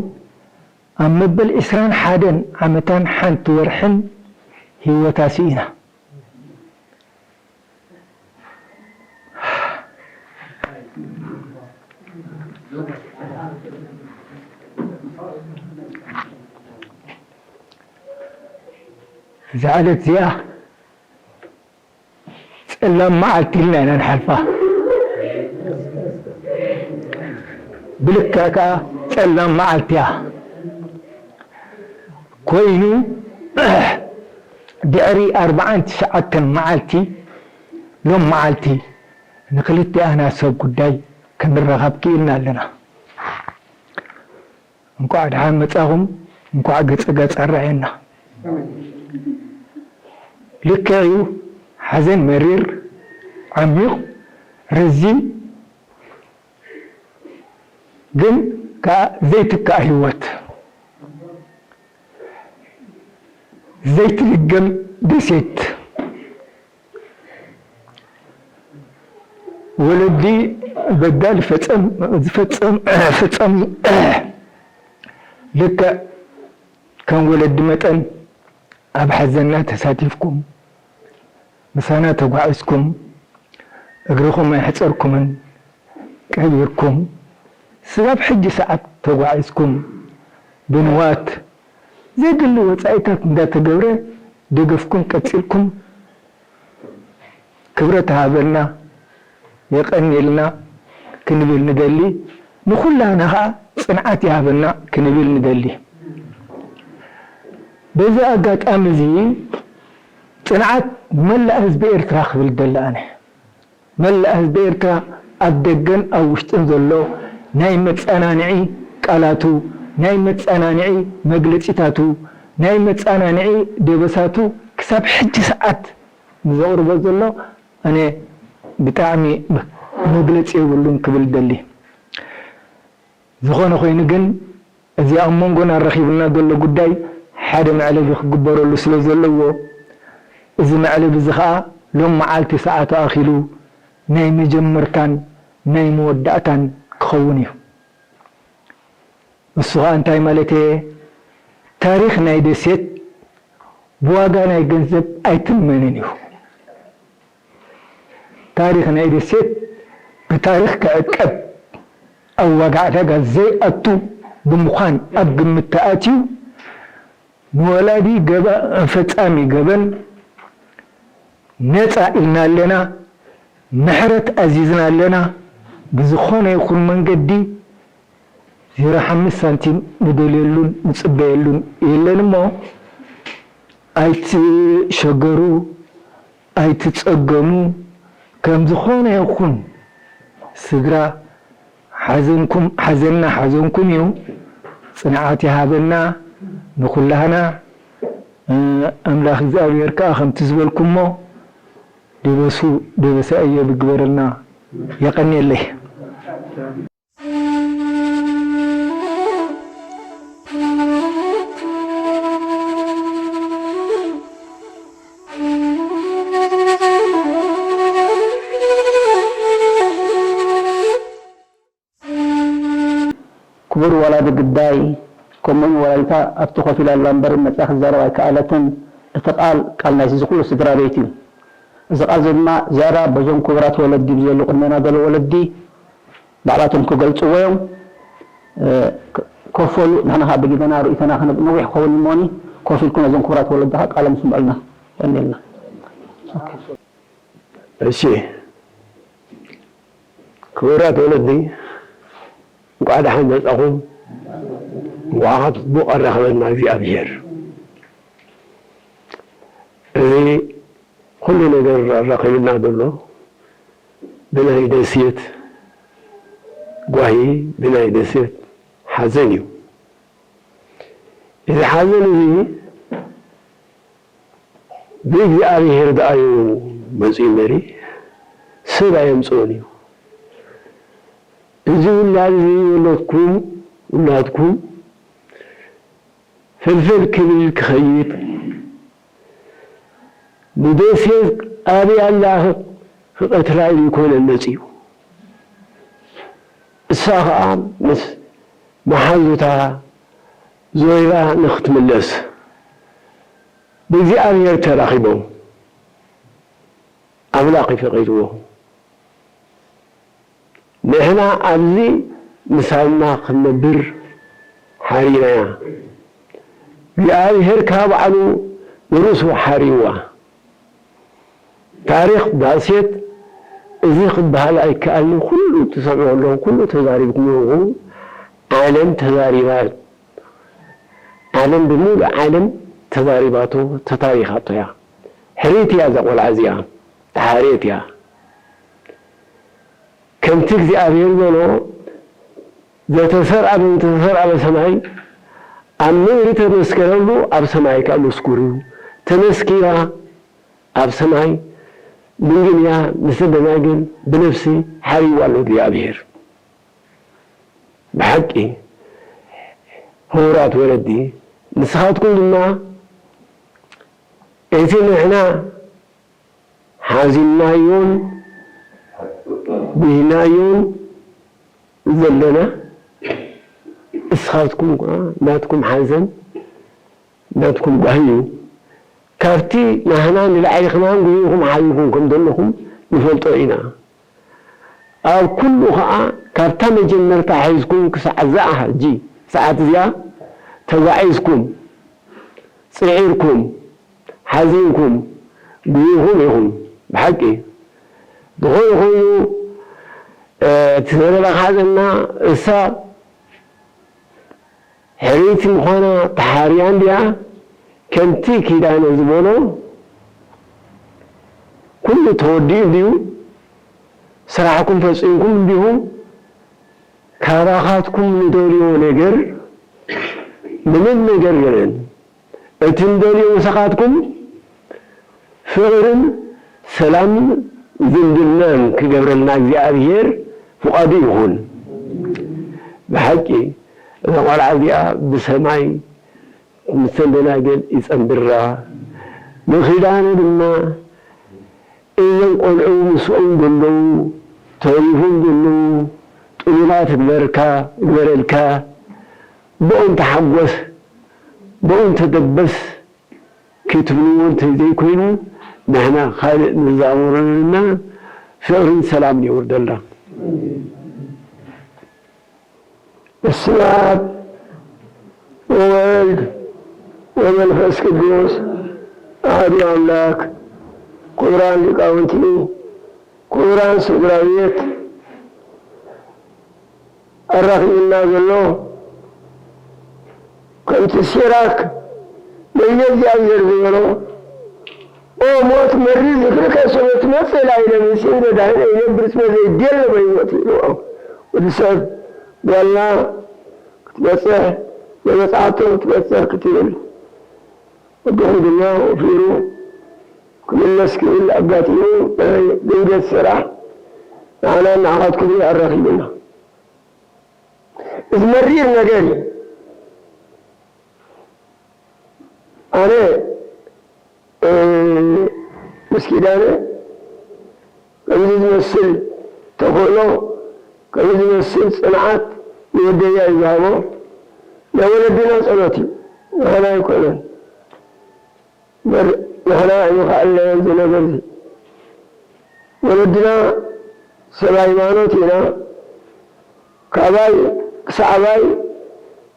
ኣብ መበል ዕስራን ሓደን ዓመታን ሓንቲ ወርሕን ህይወታ ስኢና። እዛ ዕለት እዚኣ ጸላም መዓልቲ ኢልና ኢና ንሓልፋ። ብልክዕ ከኣ ጸላም መዓልቲ እያ። ኮይኑ ድሕሪ ኣርብዓን ትሽዓተን መዓልቲ ሎም መዓልቲ ንክልቲኣና ሰብ ጉዳይ ክንራኸብ ክኢልና ኣለና። እንኳዕ ደሓን መጻኹም፣ እንኳዕ ገጸ ጋጻ ኣረኣየና። ልክዕ እዩ፣ ሓዘን መሪር፣ ዓሚቕ፣ ረዚን፣ ግን ከኣ ዘይትካእ ህይወት፣ ዘይትልገም ደሴት። ወለዲ በዳል ፈጸም ዝፈጸም ፈጸሙ ልክዕ ከም ወለዲ መጠን ኣብ ሓዘንና ተሳቲፍኩም፣ ምሳና ተጓዒዝኩም፣ እግርኹም ኣይሕጸርኩምን፣ ቀቢርኩም፣ ስጋብ ሕጂ ሰዓት ተጓዒዝኩም፣ ብንዋት ዘድሊ ወጻኢታት እንዳተገብረ ደገፍኩም ቀጺልኩም፣ ክብረት ይሃበልና፣ የቐንየልና ክንብል ንደሊ። ንኹላህና ኸኣ ጽንዓት ይሃበና ክንብል ንደሊ። በዚ ኣጋጣሚ እዚ ጽንዓት መላእ ህዝቢ ኤርትራ ክብል ደሊ ኣነ። መላእ ህዝቢ ኤርትራ ኣብ ደገን ኣብ ውሽጥን ዘሎ ናይ መጸናንዒ ቃላቱ፣ ናይ መጸናንዒ መግለጺታቱ፣ ናይ መጸናንዒ ደበሳቱ ክሳብ ሕጂ ሰዓት ንዘቕርቦ ዘሎ ኣነ ብጣዕሚ መግለጺ የብሉን ክብል ደሊ። ዝኾነ ኮይኑ ግን፣ እዚ ኣብ መንጎና ረኺቡና ዘሎ ጉዳይ ሓደ መዕለቢ ክግበረሉ ስለ ዘለዎ፣ እዚ መዕለቢ እዚ ኸኣ ሎም መዓልቲ ሰዓቱ ኣኺሉ ናይ መጀመርታን ናይ መወዳእታን ክኸውን እዩ። እሱ ኸኣ እንታይ ማለት እየ? ታሪኽ ናይ ደሴት ብዋጋ ናይ ገንዘብ ኣይትመንን እዩ። ታሪኽ ናይ ደሴት ብታሪኽ ክዕቀብ፣ ኣብ ዋጋ ዕዳጋ ዘይኣቱ ብምዃን ኣብ ግምት ተኣትዩ፣ ንወላዲ ገበ-፣ ፈጻሚ ገበን ነጻ ኢልና ኣለና፣ ምሕረት ኣዚዝና ኣለና። ብዝኾነ ይኹን መንገዲ ዜሮ ሓምስት ሳንቲም ንደልየሉን ንጽበየሉን የለን እሞ፣ ኣይትሸገሩ፣ ኣይትጸገሙ። ከም ዝኾነ ይኹን ስድራ ሓዘንኩም፣ ሓዘንና ሓዘንኩም እዩ። ጽንዓት ይሃበና ንኹላህና። እ፣ ኣምላኽ እግዚኣብሔር ከኣ ከምቲ ዝበልኩሞ ደበሱ ደበሳ እየ ብግበረልና። የቐንየለይ። ክቡር ወላዲ ግዳይ፣ ከምኡውን ወላዲታ ኣብቲ ኮፍ ኢላ ኣላ እምበር መጺኣ ክትዛረብ ኣይከኣለትን። እቲ ቃል፣ ቃል ናይዚ ኩሉ ስድራ ቤት እዩ። እዚ ቃል እዚ ድማ ዝያዳ በዞም ክቡራት ወለዲ ብዘሎ ቅድሜና ዘሎ ወለዲ ባዕላቶም ክገልጽዎ እዮም። እ፣ ክ-፣ ኮፍ በሉ፣ ንሕና ኸኣ ብግደና ርእይቶና ክነብ-፣ ነዊሕ ክኸውን እሞኒ፣ ኮፍ ኢልኩም ነዞም ክቡራት ወለዲ ኸኣ ቃሎም ስምዑልና። የቐንየልና። እሺ፣ ክቡራት ወለዲ፣ እንቋዕ ደሓን መጻኹም። እንቋዕ ካብ ጽቡቕ ኣራኸበና እግዚኣብሔር። እዚ ኩሉ ነገር ኣራኺብና ዘሎ ብናይ ደሴት ዋሂ ብናይ ደሴት ሓዘን እዩ። እዚ ሓዘን እዚ ብእግዚኣብሔር ደኣዩ መጺኡ እምበሪ ሰብ ኣየምጽኦን እዩ። እዚ ውላድ እዚ ወለድኩም፣ ውላድኩም ፍልፍል ክብል ክኸይድ ንደሴት ኣብያ ኣላ ክቐትላ ኢሉ ኣይኮነን መጺኡ። እሳ ኸኣ ምስ መሓዙታ ዞይራ ንኽትምለስ ብእግዚኣብሔር ተራኺቦም ኣምላኽ እዩ ፈቒድዎ። ንሕና ኣብዚ ምሳና ክንነብር ሓሪናያ። እግዚኣብሔር ካብ ባዕሉ ንርእሱ ሓሪዋ። ታሪኽ ዳሴት እዚ ክበሃል ኣይከኣልን። ኩሉ ትሰምዑ ኣለኹም፣ ኩሉ ተዛሪብኩም ኣለኹም። ዓለም ተዛሪባ፣ ዓለም ብምሉእ ዓለም ተዛሪባቶ፣ ተታሪኻቶ እያ። ሕርይቲ እያ እዛ ቆልዓ እዚኣ፣ ተሓርየት እያ። ከምቲ እግዚኣብሔር በሎ፣ "ዘተሰርዐ በምተሰርዐ በሰማይ፣ ኣብ ምድሪ ተመስከረሉ፣ ኣብ ሰማይ ከኣ መስኩር እዩ። ተመስኪራ ኣብ ሰማይ ድንግል እያ፣ ምስ ደናግል ብነፍሲ ሓሪዋ ኣሎ እግዚኣብሔር." ብሓቂ ክቡራት ወለዲ፣ ንስኻትኩም ድማ እቲ ንሕና ሓዚንናዮን ጉሂናዮን ዘለና፣ እስኻትኩም ከኣ ናትኩም ሓዘን፣ ናትኩም ጓሂ እዩ። ካብቲ ናህና ንላዕሊ ከማን ጉሂኹም ሓዚንኩም ከም ዘለኹም ንፈልጦ ኢና። ኣብ ኩሉ ከኣ ካብታ መጀመርታ ሒዝኩም ክሳዕ እዛ ሕጂ ሰዓት እዚኣ ተጓዒዝኩም፣ ጽዒርኩም፣ ሓዚንኩም፣ ጉሂኹም ኢኹም። ብሓቂ ዝኾነ ኮይኑ፣ እ፣ እቲ ዘረባ ሓዘና እሳ ሕርይቲ ምዃና ተሓርያ እንድያ። ከምቲ ኪዳነ ዝበሎ፣ ኩሉ ተወዲኡ እንድዩ፣ ስራሕኩም ፈጺምኩም እንዲኹም፣ ካባኻትኩም ንደልዮ ነገር ምንም ነገር የለን። እቲ ንደልዮ ምሳኻትኩም ፍቕርን ሰላምን ዝምድናን ክገብረልና እግዚኣብሔር ፍቓዱ ይኹን። ብሓቂ እዛ ቆልዓ እዚኣ ብሰማይ ምስተን ደናግል ይጸንብራ። ንኺዳነ ድማ እዞም ቆልዑ ምስኦም ዘለዉ፣ ተሪፎም ዘለዉ ጥሙራት እግበርካ፣ እግበረልካ። ብኦም ተሓጎስ፣ ብኦም ተደበስ ክትብልዎ እንተዘይኮይኑ፣ ንሕና ካልእ ንዛወረልና፣ ፍቕርን ሰላምን የውርደልና። በስመ አብ ወወልድ ወመንፈስ ቅዱስ አሐዱ አምላክ። ክቡራን ሊቃውንቲ፣ ክቡራን ስድራ ቤት፣ ኣራኺቡና ዘሎ፣ ከምቲ ሲራክ ነቢየ እግዚኣብሔር ዝበሎ፣ "ኦ ሞት መሪር ዝክርካ ሰበ ትመጽእ ላዕለ ምስል መድኃኒነ ይነብር እስመ ዘይዴለ በሕይወት" ኢልዎ። ወዲ ሰብ ጓልና ክትበጽሕ፣ ዘይበጽሓቶ ክትበጽሕ ክትብል፣ ወድኹም ድማ ወፊሩ ክምለስ ክብል ኣጋጢሙ ናይ ግህደት ስራሕ ንዓናን ንዓኻትኩምን ኣራኺቡና። እዚ መሪር ነገር እዩ። ኣነ፣ እ፣ ምስ ኪዳነ ከምዚ ዝመስል ተኽእሎ፣ ከምዚ ዝመስል ጽንዓት ንወደይ እዩ ዝሃቦ። ናይ ወለድና ጸሎት እዩ፣ ንዓና ኣይኮነን። እምበር ንሕና ኣይንኽኣልናዮን እዚ ነገር እዚ። ወለድና ሰብ ሃይማኖት ኢና። ካባይ ክሳዕባይ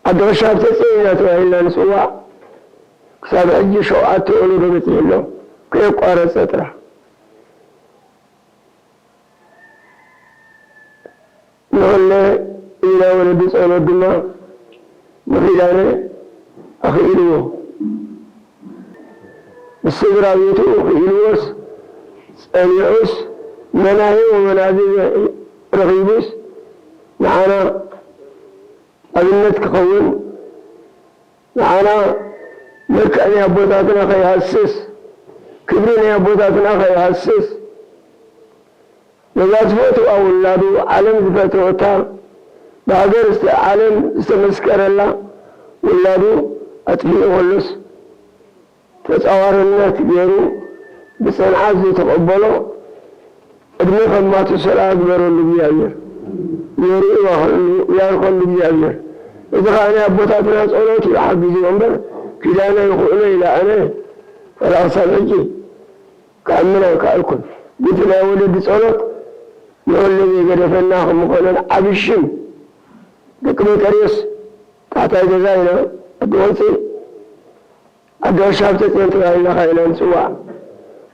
ዓዲ ቕሻ ኣብ ተፅእ ኢና ተባሂልና ንፅዋዕ። ክሳብ ሕጂ ሸውዓተ ወለዶ በፂሑ ኣሎ፣ ከየቋረፀ ጥራሕ። ንኹለ እዚ ናይ ወለዲ ጸሎት ድማ ንኺዳነ ኣኽኢልዎ። ምስ ስድራ ቤቱ ክኢልዎስ ጸኒዑስ መናሂ ወመናዚ ረኺቡስ ንዓና ኣብነት ክኸውን፣ ንዓና መልክዕ ናይ ኣቦታትና ከይሃስስ፣ ክብሪ ናይ ኣቦታትና ከይሃስስ፣ ነዛ ዝፈትዋ ውላዱ፣ ዓለም ዝፈተወታ፣ ብሃገር ዓለም ዝተመስከረላ ውላዱ ኣጥፊኡ ከሎስ፣ ተጻዋርነት ገይሩ ብጽንዓት ዝተቐበሎ፣ ዕድመ ከም ማቱሰላ ግበረሉ እግዚኣብሔር። ዘርኡ ይባርኸሉ፣ ይባርኸሉ እግዚኣብሔር። እዚ ኸኣ ናይ ኣቦታትና ጸሎት እዩ ሓጊዝዎ እምበር፣ ኪዳነ ይኽእሎ ኢለ ኣነ ዋላ ክሳብ ሕጂ ክኣምን ኣይከኣልኩን። ግን እቲ ናይ ወለዲ ጸሎት ንኹሉ ዘይገደፈና ከም ምዃኑን ዓቢ ሽም ደቂ መቀርዮስ ታሕታይ ገዛ ኢና፣ ኣዲ ቆንጽል፣ ኣዲ ሻብ ተጽዮን ተባሂልና ኸኣ ኢና ንጽዋዕ።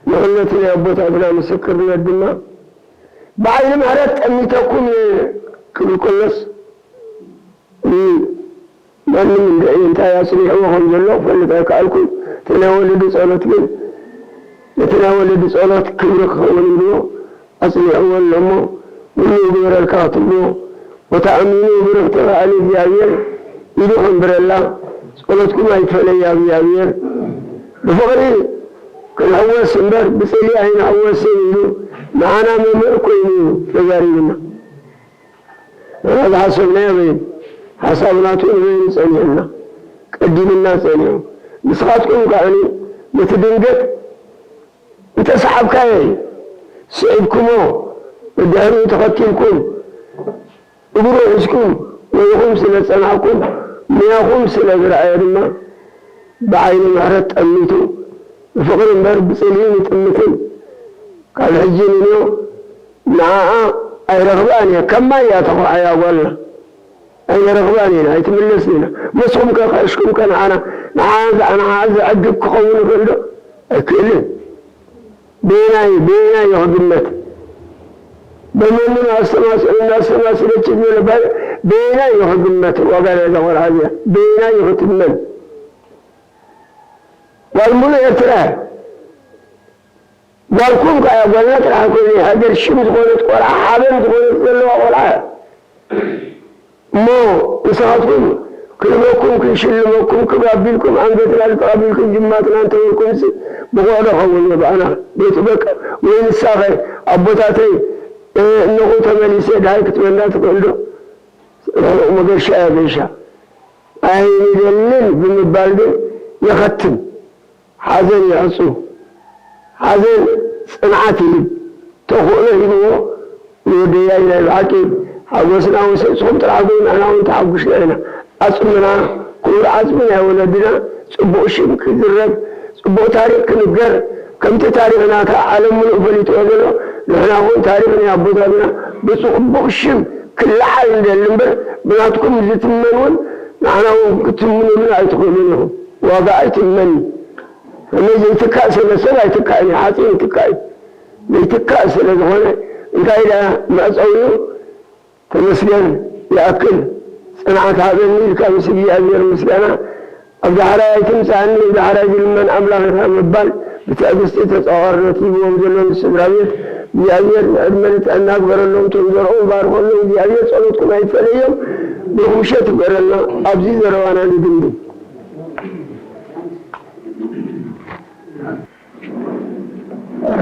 ንኹሉ እቲ ናይ ኣቦታትና ምስክርነት ድማ ብዓይኒ ምሕረት ጠሚተኩም እየ ክብል ከሎስ፣ ማንም እንድዒ እንታይ ኣጽኒዕዎ ከም ዘሎ ክፈልጥ ኣይከኣልኩን። እቲ ናይ ወለዲ ጸሎት ግን፣ እቲ ናይ ወለዲ ጸሎት ክብሪ ክኸውን ኢልዎ ኣጽኒዕዎ ኣሎ እሞ፣ ምሉእ ይግበረልካ ክትብልዎ፣ ወተኣሚኑ ብርኽቲ ከኣሊ እግዚኣብሔር ኢዱ ከንብረላ፣ ጸሎትኩም ኣይትፈለያ እግዚኣብሔር። ብፍቕሪ ክንሕወስ እምበር ብጽልኢ ኣይንሕወስን ኢሉ ንዓና መምህር ኮይኑ ተዛሪቡና። ንሕና ዝሓሰብናዮ በይኑ፣ ሓሳብ ናቱ ንበይኑ ጸኒሑና፣ ቀዲምና ጸኒሑ። ንስኻትኩም ከኣኒ ነቲ ድንገት እንተሰሓብካዮ እዩ። ስዒብኩሞ፣ ብድሕሪኡ ተኸቲልኩም፣ እግሩ ሒዝኩም፣ ወይኹም ስለ ዝጸናሕኩም፣ ሞያኹም ስለ ዝረኣየ ድማ፣ ብዓይኒ ምሕረት ጠሚቱ፣ ብፍቕሪ እምበር ብጽልኢ ንጥምትን፣ ካብ ሕጂ ንንዮ ንዓኣ ኣይረኽባን እየ፣ ከም ማይ እያ ተኹርዓያ ጓልና። ኣይንረኽባን ኢና፣ ኣይትምለስን ኢና። መስኹም ከ ክሕሽኩም ከ ንዓና፣ ንዓ፣ ንዓ ዘዕግብ ክኸውን ይኽእል ዶ? ኣይክእልን። በየናይ፣ በየናይ እዩ ክግመት? በመንም ኣስተማስሉ እናስተማስለች ዝበለ ባ-፣ በየናይ እዩ ክግመት? ዋጋ ናይዛ ቆልዓ እዚኣ በየናይ እዩ ክትመን? ጓል ሙሉእ ኤርትራ እያ። ጓልኩም ከኣ ጓልና ጥራሕ ኣይኮነ፣ ሃገር ሽም ዝኾነት ቆልዓ፣ ሓበን ዝኾነት ዘለዋ ቆልዓ እያ። እሞ ንስኻትኩም ክንበኩም ክንሽልመኩም ክብ ኣቢልኩም ኣንገትና ልጥቕ ኣቢልኩም ጅማትና እንተበልኩምሲ ብቑዕ ዶ ኸውን እየ ብኣና? ቤቱ በቃ ወይ ንሳኸ ኣቦታተይ፣ እ፣ እነኹ ተመሊሰ ድሃይ ክትበልና ትኽእል ዶ? ርሑቕ መገሻ እያ ገይሻ። ኣይንደልን ብምባል ግን የኸትም። ሓዘን የዕጹ። ሓዘን ጽንዓት ይህብ። ተኽእሎ ሂብዎ ንወደያይ ናይ ብሓቂ ሓጎስና ወሰ-፣ ንስኹም ጥራሕ ጎይ ንሕና እውን ተሓጒስና ኢና። ዓጽምና፣ ክቡር ዓጽሚ ናይ ወለድና ጽቡቕ ሽም ክዝረብ፣ ጽቡቕ ታሪኽ ክንገር፣ ከምቲ ታሪኽና እታ ዓለም ምሉእ ፈሊጥዎ ዘሎ፣ ንሕና እውን ታሪኽ ናይ ኣቦታትና ብጽቡቕ ሽም ክለዓል ንደሊ እምበር፣ ብናትኩም ዝትመን እውን ንዓና እውን ክትምኑልና ኣይትኽእሉን ኢኹም። ዋጋ ኣይትመን። ከመይ ዘይትካእ ስለ ሰብ ኣይትካእን እዩ፣ ሓፂን ይትካእ እዩ። ዘይትካእ ስለ ዝኾነ እንታይ ኢላ መዕፀዊኡ ተመስገን ይኣክል፣ ፅንዓት ሃበኒ ኢልካ ምስ እግዚኣብሔር ምስጋና ኣብ ዳሕራይ ኣይትምፅኣኒ፣ ዳሕራይ ዝልመን ኣምላኽ ኢኻ ምባል ብትዕግስቲ ተፃዋርነት ሂብዎም ዘሎ ንስድራ ቤት እግዚኣብሔር ዕድመ ንጥዕና ግበረሎም፣ እቶም ዘርኦም ባርኸሎም፣ እግዚኣብሔር ፀሎትኩም ኣይፈለዮም፣ ብርኹም ምሸት ይግበረልና። ኣብዚ ዘረባና ንድምድም።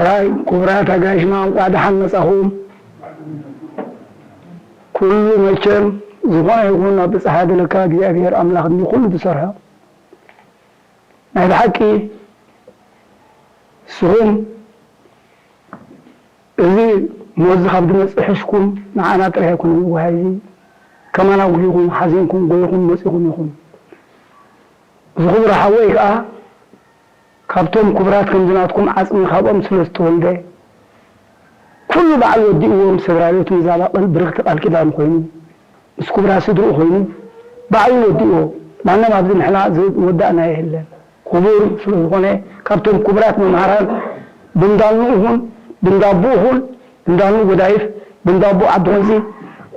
ራይ ክቡራት ኣጋይሽና እንኳዕ ደሓን መጻኹም። ኩሉ መቸም ዝኾነ ይኹን ኣብ ብጽሓ ደለካ እግዚኣብሔር ኣምላኽ እንዲ ኩሉ ዝሰርሖ ናይ ብሓቂ ንስኹም እዚ ሞዚ ካብ ዝመጽእ ሕሽኩም ንዓና ጥራይ ኣይኮነን ዝወሃይ፣ እዚ ከማና ጉሂኹም ሓዚንኩም ጎይኹም መጺኹም ኢኹም። እዚ ክቡር ሓወይ ከኣ ካብቶም ክቡራት ከምዚ ናትኩም ዓጽሚ ካብኦም ስለ ዝተወልደ ኩሉ ባዕሉ ወዲእዎም ስድራ ቤቱ ንዛባቐል ብርኽቲ ቃል ኪዳን ኮይኑ ምስ ክቡራት ስድርኡ ኮይኑ ባዕሉ ወዲእዎ። ማንም ኣብዚ ንሕና ዝወዳእና የለን። ክቡር ስለ ዝኾነ ካብቶም ክቡራት መምሃራን ብእንዳልኑ ይኹን ብእንዳቦ ይኹን ብእንዳልኑ ጎዳይፍ ብእንዳቦ ዓዲ ኾንሲ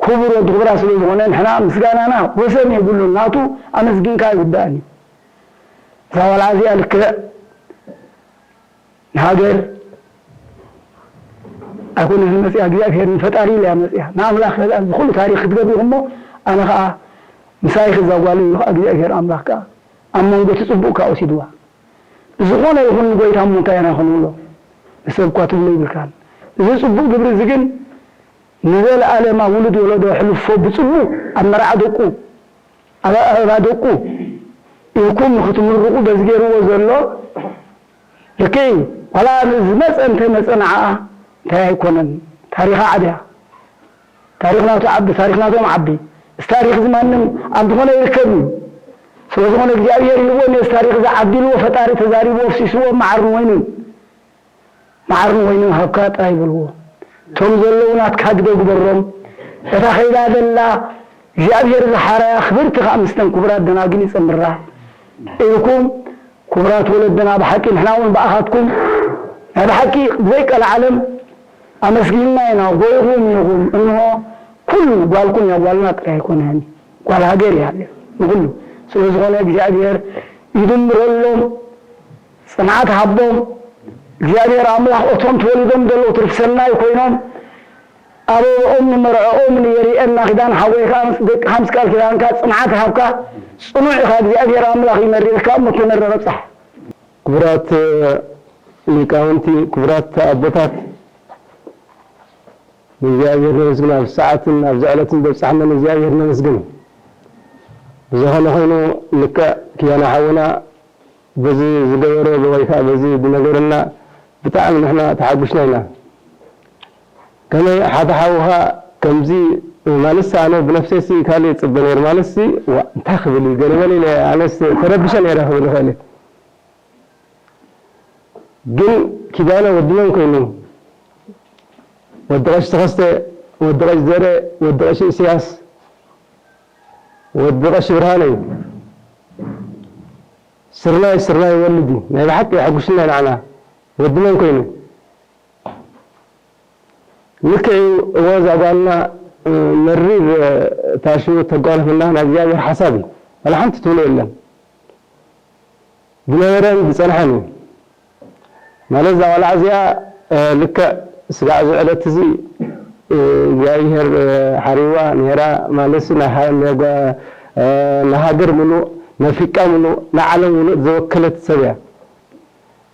ክቡር ወዲ ክቡራት ስለ ዝኾነ ንሕና ምስጋናና ወሰን የብሉን። ናቱ ኣመስጊንካ ይውዳእን እዩ። እዛ ቆልዓ እዚኣ ልክዕ ንሃገር ኣይኮነን መፅያ እግዚኣብሔር ንፈጣሪ ኢላ እያ መፅያ ንኣምላኽ ብኩሉ ታሪኽ ክትገብሪ እሞ ኣነ ከዓ ምሳይ ክዛጓሉ ኢሉ ከዓ እግዚኣብሔር ኣምላኽ ከዓ ኣብ መንጎ እቲ ፅቡቅ ከዓ ወሲድዋ። ዝኾነ ይኹን ንጎይታ እሞ እንታይ ኢና ክንብሎ ንሰብ እኳ ትብሎ ይብልካን። እዚ ፅቡቅ ግብሪ እዚ ግን ንዘለኣለማ ውሉድ ወለዶ ሕልፎ ብፅቡቅ ኣብ መርዓ ደቁ ኣብ ኣእባ ደቁ ኢልኩም ንክትምርቁ በዚ ገይርዎ ዘሎ ልክዕ እዩ። ዋላ ዝመፀ እንተመፀ ንዓኣ እንታይ ኣይኮነን። ታሪኻ ዓብያ ታሪኽ ናቱ ዓቢ ታሪኽ ናቶም ዓቢ። እዚ ታሪኽ እዚ ማንም ኣብ ዝኾነ ይርከብ እዩ። ስለዝኾነ እግዚኣብሔር ይህቦ ነዚ ታሪኽ እዚ ዓዲልዎ ፈጣሪ ተዛሪብዎ ኣፍሲስዎ መዓርን ወይንን መዓርን ወይንን ሃብካ ጥራይ በልዎ። እቶም ዘለዉ ናትካ ግደ ግበሮም። እታ ከይዳ ዘላ እግዚኣብሔር ዝሓረያ ክብርቲ ከዓ ምስተን ክቡራት ደናግል ይጸምራ ኢልኩም ክቡራት ወለድና ብሓቂ ንሕና እውን ብኣኻትኩም ናይ ብሓቂ ብዘይቀልዓለም ኣመስጊንና ኢና። ጎይኹም ኢኹም። እንሆ ኩሉ ጓልኩም እያ። ጓልና ጥራይ ኣይኮነን ጓል ሃገር እያ ንኩሉ። ስለዝኾነ እግዚኣብሔር ይድምረሎም። ፅንዓት ሃቦም እግዚኣብሔር ኣምላኽ እቶም ተወሊዶም ዘለዉ ትርፊ ሰናይ ኮይኖም ኣበብኦም ንመርዕኦም ንየሪኤና ኪዳን ሓወይ ከዓ ምስ ደቅኻ ምስ ቃል ኪዳንካ ፅንዓት ሃብካ። ፅኑዕ ኢኻ እግዚኣብሔር ኣምላኽ ይመሪርካ እሞ ተመረረ ብፃሕ። ክቡራት ሊቃውንቲ ክቡራት ኣቦታት ንእግዚኣብሔር ነመስግን። ኣብ ሰዓትን ኣብዚ ዕለትን ዘብፅሓና ንእግዚኣብሔር ነመስግን። ብዝኾነ ኮይኑ ልክዕ ኪዳነ ሓውና በዚ ዝገበሮ ወይ ከዓ በዚ ዝነገረና ብጣዕሚ ንሕና ተሓጉስና ኢና። ከመይ ሓደ ሓውኻ ከምዚ ማለትስ ኣነ ብነፍሰይሲ ካልእ ይፅበ ነይሩ ማለትሲ ዋ እንታይ ክብል እዩ ገለ መለ ኢለ ኣነስ ተረቢሸ ነይረ ክብል ይኽእል እየ። ግን ኪዳነ ወዲ መን ኮይኑ ወዲ ቀሺ ተኸስተ ወዲ ቀሺ ዘርአ ወዲ ቀሺ ኢሳያስ ወዲ ቀሺ ብርሃነ እዩ። ስርናይ ስርናይ ይወልድ እዩ። ናይ ብሓቂ የሐጉስና ንዓና ወዲ መን ኮይኑ ልክዕ እዩ እወ እዛ ጓልና መሪር ታሽቡ ተጓነፈና ናይ እግዚኣብሔር ሓሳብ እዩ። ዋላ ሓንቲ ትብሎ የለን ዝነበረን ዝፀንሐን እዩ። ማለት እዛ ቆልዓ እዚኣ ልክዕ ስጋዕ እዚ ዕለት እዚ እግዚኣብሔር ሓሪዋ ነይራ ማለትሲ ንሃገር ምሉእ ነፍሪቃ ምሉእ ንዓለም ምሉእ ዝወከለት ሰብ እያ።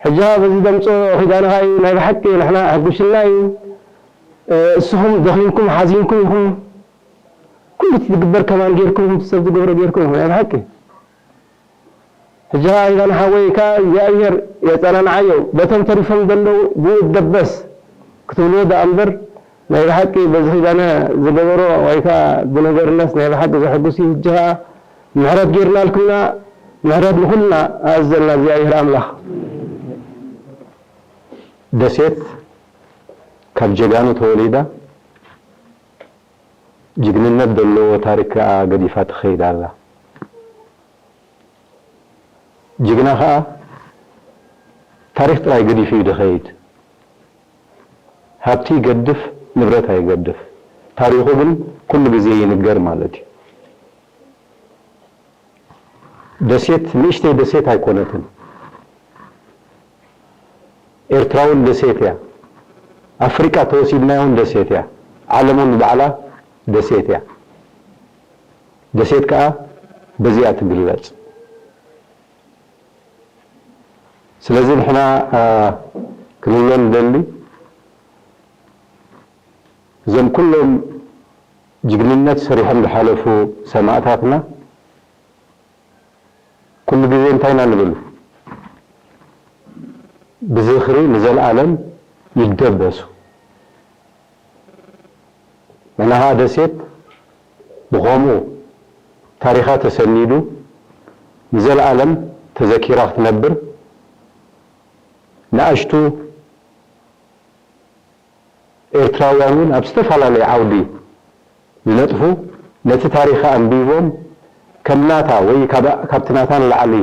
ሕጂ በዚ ደምፆ ኪዳንኻ እዩ ናይ ብሓቂ ንሕና ሕጉሽና እዩ። እስኹም ደኺምኩም ሓዚንኩም ኢኹም ኩሉ እቲ ዝግበር ከማን ጌርኩም ሰብ ዝገብሮ ጌርኩም ኢኹም ናይ ብሓቂ። ሕጂ ኪዳነ ሓወይ ከዓ እግዚኣብሔር የፀናንዓዮ በቶም ተሪፎም ዘለዉ ብኡ ደበስ ክትብልዎ ደኣ እምበር ናይ ብሓቂ በዚ ኪዳነ ዝገበሮ ወይ ከዓ ዝነገርናስ ናይ ብሓቂ ዘሐጉስ እዩ። ሕጂ ከዓ ምሕረት ጌርናልኩምና ምሕረት ንኩልና ኣእዘልና እግዚኣብሔር ኣምላኽ። ደሴት ካብ ጀጋኑ ተወሊዳ ጅግንነት ዘለዎ ታሪክ ከዓ ገዲፋ ትኸይድ ኣላ። ጅግና ከዓ ታሪክ ጥራይ ገዲፉ እዩ ዝኸይድ። ሃብቲ ይገድፍ፣ ንብረት ኣይገድፍ፣ ታሪኹ ግን ኩሉ ግዜ ይንገር ማለት እዩ። ደሴት ንእሽተይ ደሴት ኣይኮነትን። ኤርትራ እውን ደሴት እያ። ኣፍሪቃ ተወሲድናያ እውን ደሴት እያ። ዓለም እውን ባዕላ ደሴት እያ። ደሴት ከዓ በዚኣ ትግለፅ። ስለዚ ንሕና ክንብሎ ንደሊ እዞም ኩሎም ጅግንነት ሰሪሖም ዝሓለፉ ሰማእታትና ኩሉ ግዜ እንታይ ኢና ንብል? ብዝኽሪ ንዘለኣለም ይደበሱ። ንሕና ኸዓ ደሴት ብኸምኡ ታሪኻ ተሰኒዱ ንዘለኣለም ተዘኪራ ክትነብር ንኣሽቱ ኤርትራውያን እውን ኣብ ዝተፈላለየ ዓውዲ ዝነጥፉ ነቲ ታሪኻ ኣንቢቦም ከም ናታ ወይ ካብ- ካብቲ ናታ ንላዕሊ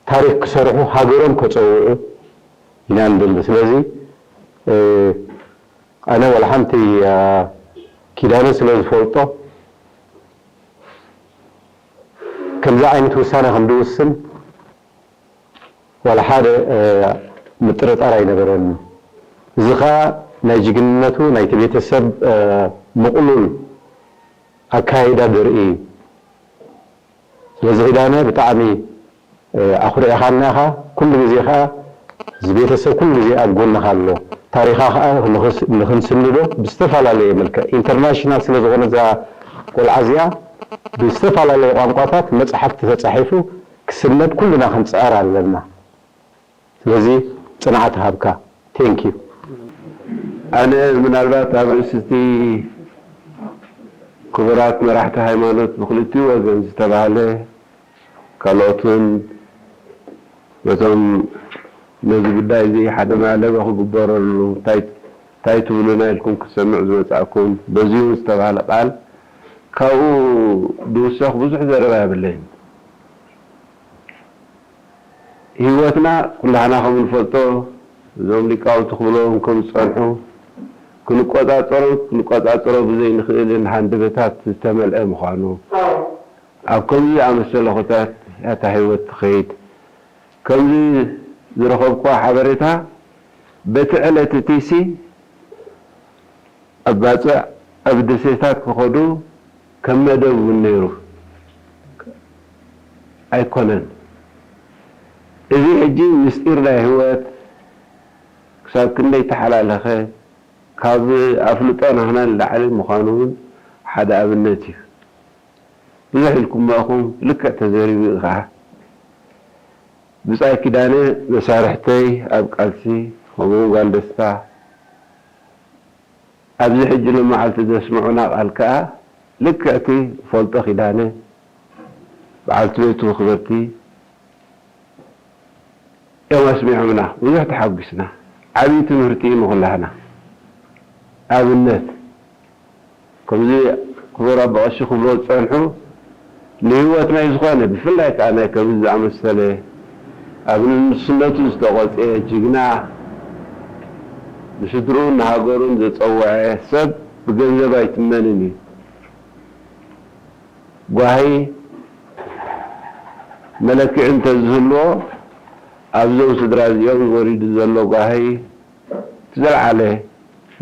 ታሪኽ ክሰርሑ ሃገሮም ከፀውዑ ኢና ንደሊ። ስለዚ ኣነ ዋላ ሓንቲ ኪዳነ ስለ ዝፈልጦ ከምዚ ዓይነት ውሳነ ከም ዝውስን ዋላ ሓደ ምጥርጣር ኣይነበረኒ። እዚ ኸዓ ናይ ጅግንነቱ ናይቲ ቤተሰብ ምቕሉል ኣካይዳ ዘርኢ እዩ። ስለዚ ኪዳነ ብጣዕሚ ኣኹሪዕኻና ኢኻ። ኩሉ ግዜ ኸኣ እዚ ቤተሰብ ኩሉ ግዜ ኣብ ጎንኻ ኣሎ። ታሪኻ ኸኣ ንኽንስንዶ ብዝተፈላለየ መልክዕ ኢንተርናሽናል ስለ ዝኾነ እዛ ቆልዓ እዚኣ ብዝተፈላለየ ቋንቋታት መጽሓፍቲ ተጻሒፉ ክስነድ ኩልና ክንጽዕር ኣለና። ስለዚ ጽንዓት ይሃብካ። Thank you። ኣነ ምናልባት ኣብ ርእሲ እቲ ክቡራት መራሕቲ ሃይማኖት ብክልቲኡ ወገን ዝተባህለ ካልኦትን ነቶም ነዚ ጉዳይ እዚ ሓደ መዕለቢ ክግበረሉ እንታይ እንታይ ትብሉና ኢልኩም ክትሰምዕ ዝመጻእኩም በዚሁ ዝተባህለ ቃል ካብኡ ዝውሰኽ ብዙሕ ዘረባ የብለይን። ህይወትና ኩላህና ከም እንፈልጦ እዞም ሊቃውንቲ ክብሎም ከም ዝጸንሑ ክንቆጻጸሮን ክንቆጻጸሮ ብዘይንኽእልን ሃንደበታት ዝተመልአ ምዃኑ ኣብ ከምዚ ዝኣመሰለ ኩነታት እያ እታ ህይወት ትኸይድ። ከምዚ ዝረኸብክዋ ሓበሬታ በቲ ዕለት እቲሲ ኣብ ባጽዕ ኣብ ደሴታት ክኸዱ ከም መደብ እውን ነይሩ ኣይኮነን። እዚ ሕጂ ምስጢር ናይ ህይወት ክሳብ ክንደይ ተሓላለኸ ካብ ኣፍልጦ ናህና ንላዕሊ ምዃኑ እውን ሓደ ኣብነት እዩ። ብዙሕ ኢልኩሞ ኢኹም፣ ልክዕ ተዘሪቡ እዩ ኸዓ። ብጻይ ኪዳነ መሳርሕተይ ኣብ ቃልሲ ከምኡ እውን ጓል ደስታ ኣብዚ ሕጂ ሎም መዓልቲ ዘስምዑና ቃል ከኣ ልክዕ እቲ ፈልጦ ኪዳነ በዓልቲ ቤቱ ክብርቲ እዮም ኣስሚዖምና። ብዙሕ ተሓጒስና። ዓብዪ ትምህርቲ እዩ ንኹላህና። ኣብነት ከምዚ ክቡር ኣቦ ቀሺ ክብሎ ዝጸንሑ ንህይወት ናይ ዝኾነ ብፍላይ ከኣ ናይ ከምዚ ዝኣመሰለ ኣብ ንእስነቱ ዝተቖጽየ ጅግና ንስድርኡን ንሃገሩን ዘጸውዐ ሰብ ብገንዘብ ኣይትመንን እዩ። ጓሂ መለክዒ እንተዝህልዎ ኣብዞም ስድራ እዚኦም ወሪዱ ዘሎ ጓሂ እቲ ዘለዓለ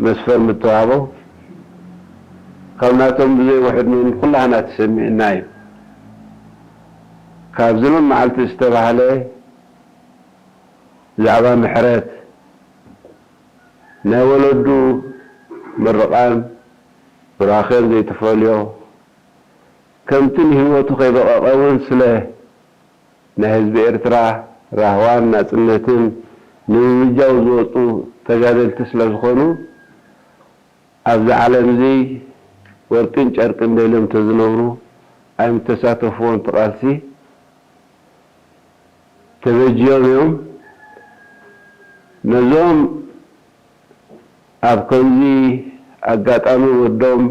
መስፈር ምተዋህቦ ካብ ናቶም ብዘይ ውሕድ ንኩላህና ተሰሚዕና እዩ። ካብዚ ሎም መዓልቲ ዝተባህለ ብዛዕባ ምሕረት ናይ ወለዱ ምርቓን ቡራኼን ዘይተፈልዮ ከምቲ ንህይወቱ ከይበቐቐ እውን ስለ ናይ ህዝቢ ኤርትራ ራህዋን ናጽነትን ንምምጃው ዝወጹ ተጋደልቲ ስለ ዝኾኑ ኣብዚ ዓለም እዚ ወርቅን ጨርቅን ደልዮም ተዝነብሩ ኣይምተሳተፍዎን እቲ ቃልሲ ተበጅዮም እዮም። ነዞም ኣብ ከምዚ ኣጋጣሚ ወዶም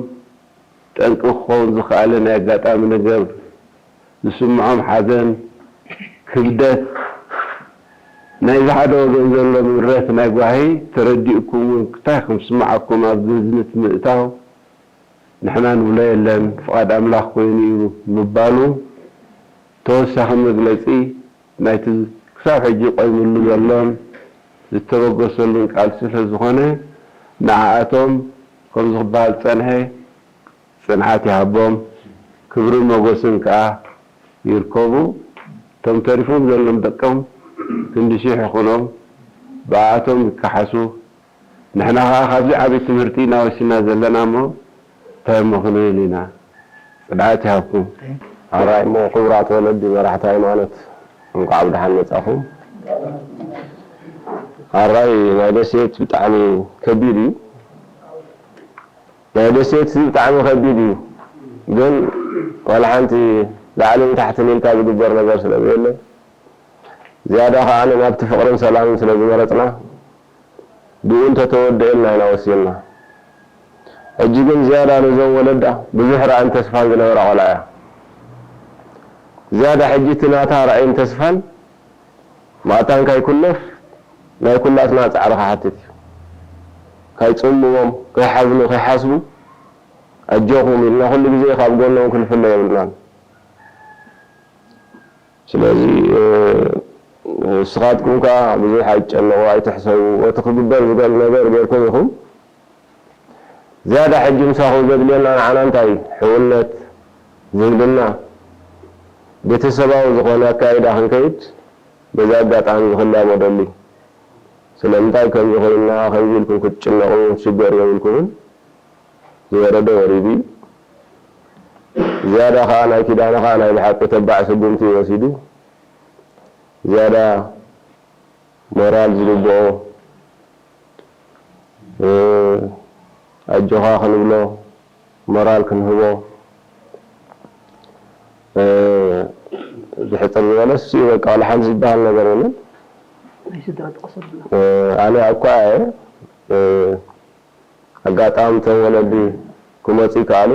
ጠንቂ ክኸውን ዝኸኣለ ናይ ኣጋጣሚ ነገር ዝስምዖም ሓዘን፣ ክብደት ናይዚ ሓደ ወገን ዘሎ ምረት ናይ ጓሂ ተረዲእኩም እውን ክታይ ከም ዝስምዓኩም ኣብ ግዝምት ምእታው ንሕና ንብሎ የለን፣ ፍቓድ ኣምላኽ ኮይኑ እዩ ምባሉ ተወሳኺ መግለጺ ናይቲ ክሳብ ሕጂ ቆይምሉ ዘሎን ዝተበገሰሉን ቃልሲ ስለ ዝኾነ ንዓኣቶም ከምዚ ክበሃል ዝጸንሐ ጽንዓት ይሃቦም፣ ክብርን ሞገስን ከኣ ይርከቡ። እቶም ተሪፎም ዘሎም ደቆም ክንዲ ሺሕ ይኹኖም፣ ብኣቶም ይከሓሱ። ንሕና ከኣ ካብዚ ዓቢ ትምህርቲ ኢና ወሲድና ዘለና እሞ እንታይ እሞ ክንብል ኢና? ጽንዓት ይሃብኩም። ኣራይ እሞ ክቡራት ወለዲ መራሕቲ ሃይማኖት እንቋዕ ብደሓን መጻኹም። ኣራይ ናይ ደሴት ብጣዕሚ ከቢድ እዩ። ናይ ደሴት ብጣዕሚ ከቢድ እዩ። ግን ዋላ ሓንቲ ላዕልን ታሕትን ኢልካ ዝግበር ነገር ስለ ዘየለ ዝያዳ ከኣ ናብቲ ፍቕርን ሰላምን ስለ ዝመረጽና ብኡ እንተተወደኤልና ኢና ወሲንና። ሕጂ ግን ዝያዳ ነዞም ወለዳ ብዙሕ ራእን ተስፋን ዝነበራ ቆልዓ እያ። ዝያዳ ሕጂ እቲ ናታ ራእይን ተስፋን ማእታን ካይኩለፍ ናይ ኩላትና ጻዕሪ ክሓትት እዩ። ካይጽምዎም፣ ከይሓዝኑ፣ ከይሓስቡ ኣጆኹም ኢልና ኩሉ ግዜ ካብ ጎኖም ክንፍለ የብልናን። ስለዚ ንስኻትኩም ከኣ ብዙሕ ኣይትጨነቑ፣ ኣይትሕሰቡ። እቲ ክግበር ዝደሊ ነገር ጌርኩም ኢኹም። ዝያዳ ሕጂ ምሳኹም ዘድልየና ንዓና እንታይ እዩ? ሕውነት፣ ዝምድና፣ ቤተሰባዊ ዝኾነ ኣካይዳ ክንከይድ በዚ ኣጋጣሚ እዚ ክላቦ ደሊ። ስለምንታይ ከምዚ ኮይንና፣ ከምዚ ኢልኩም ክትጭነቑ ክትሽገሩ የብልኩምን። ዝወረደ ወሪዱ እዩ። ዝያዳ ኸኣ ናይ ኪዳነ ኸኣ ናይ ብሓቂ ተባዕ ስጉምቲ እዩ ወሲዱ። ዝያዳ ሞራል ዝግብኦ፣ እ፣ ኣጆኻ ክንብሎ፣ ሞራል ክንህቦ፣ እ፣ ብሕጽር ዝበለ እሱ እዩ በቃ፣ ዋላ ሓንቲ ዝበሃል ነገር የለን። ናይ ስድራ ጥቕሲ ኣብልና። እ፣ ኣነ እኳ እየ፣ እ፣ ኣጋጣሚ እቶም ወለዲ ክመጹ ይከኣሉ።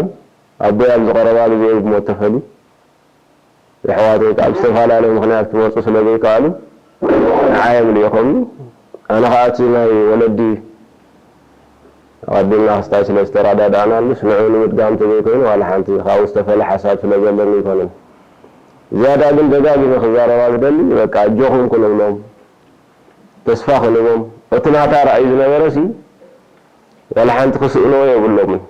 ኣቦይ ኣብዚ ቀረባ ግዜ እዩ ብሞት ተፈልዩ። የሕዋተይ ከኣ ብዝተፈላለየ ምኽንያት ክመጹ ስለ ዘይከኣሉ፣ ንዓይ እዮም ልኢኾምኒ። ኣነ ኸኣ እቲ ናይ ወለዲ ኣቐዲምና ክስታይ ስለ ዝተረዳዳእናሉስ፣ ንዑ ንምድጋም እንተዘይኮይኑ፣ ዋላ ሓንቲ ካብኡ ዝተፈለ ሓሳብ ስለ ዘለኒ ኣይኮነን። ዝያዳ ግን ደጋጊመ ክዛረባ ዝደሊ፣ በቃ፣ ኣጆኹም ክንብሎም፣ ተስፋ ክንቦም፣ እቲ ናታ ራእይ ዝነበረሲ፣ ዋላ ሓንቲ ክስእንዎ የብሎምን።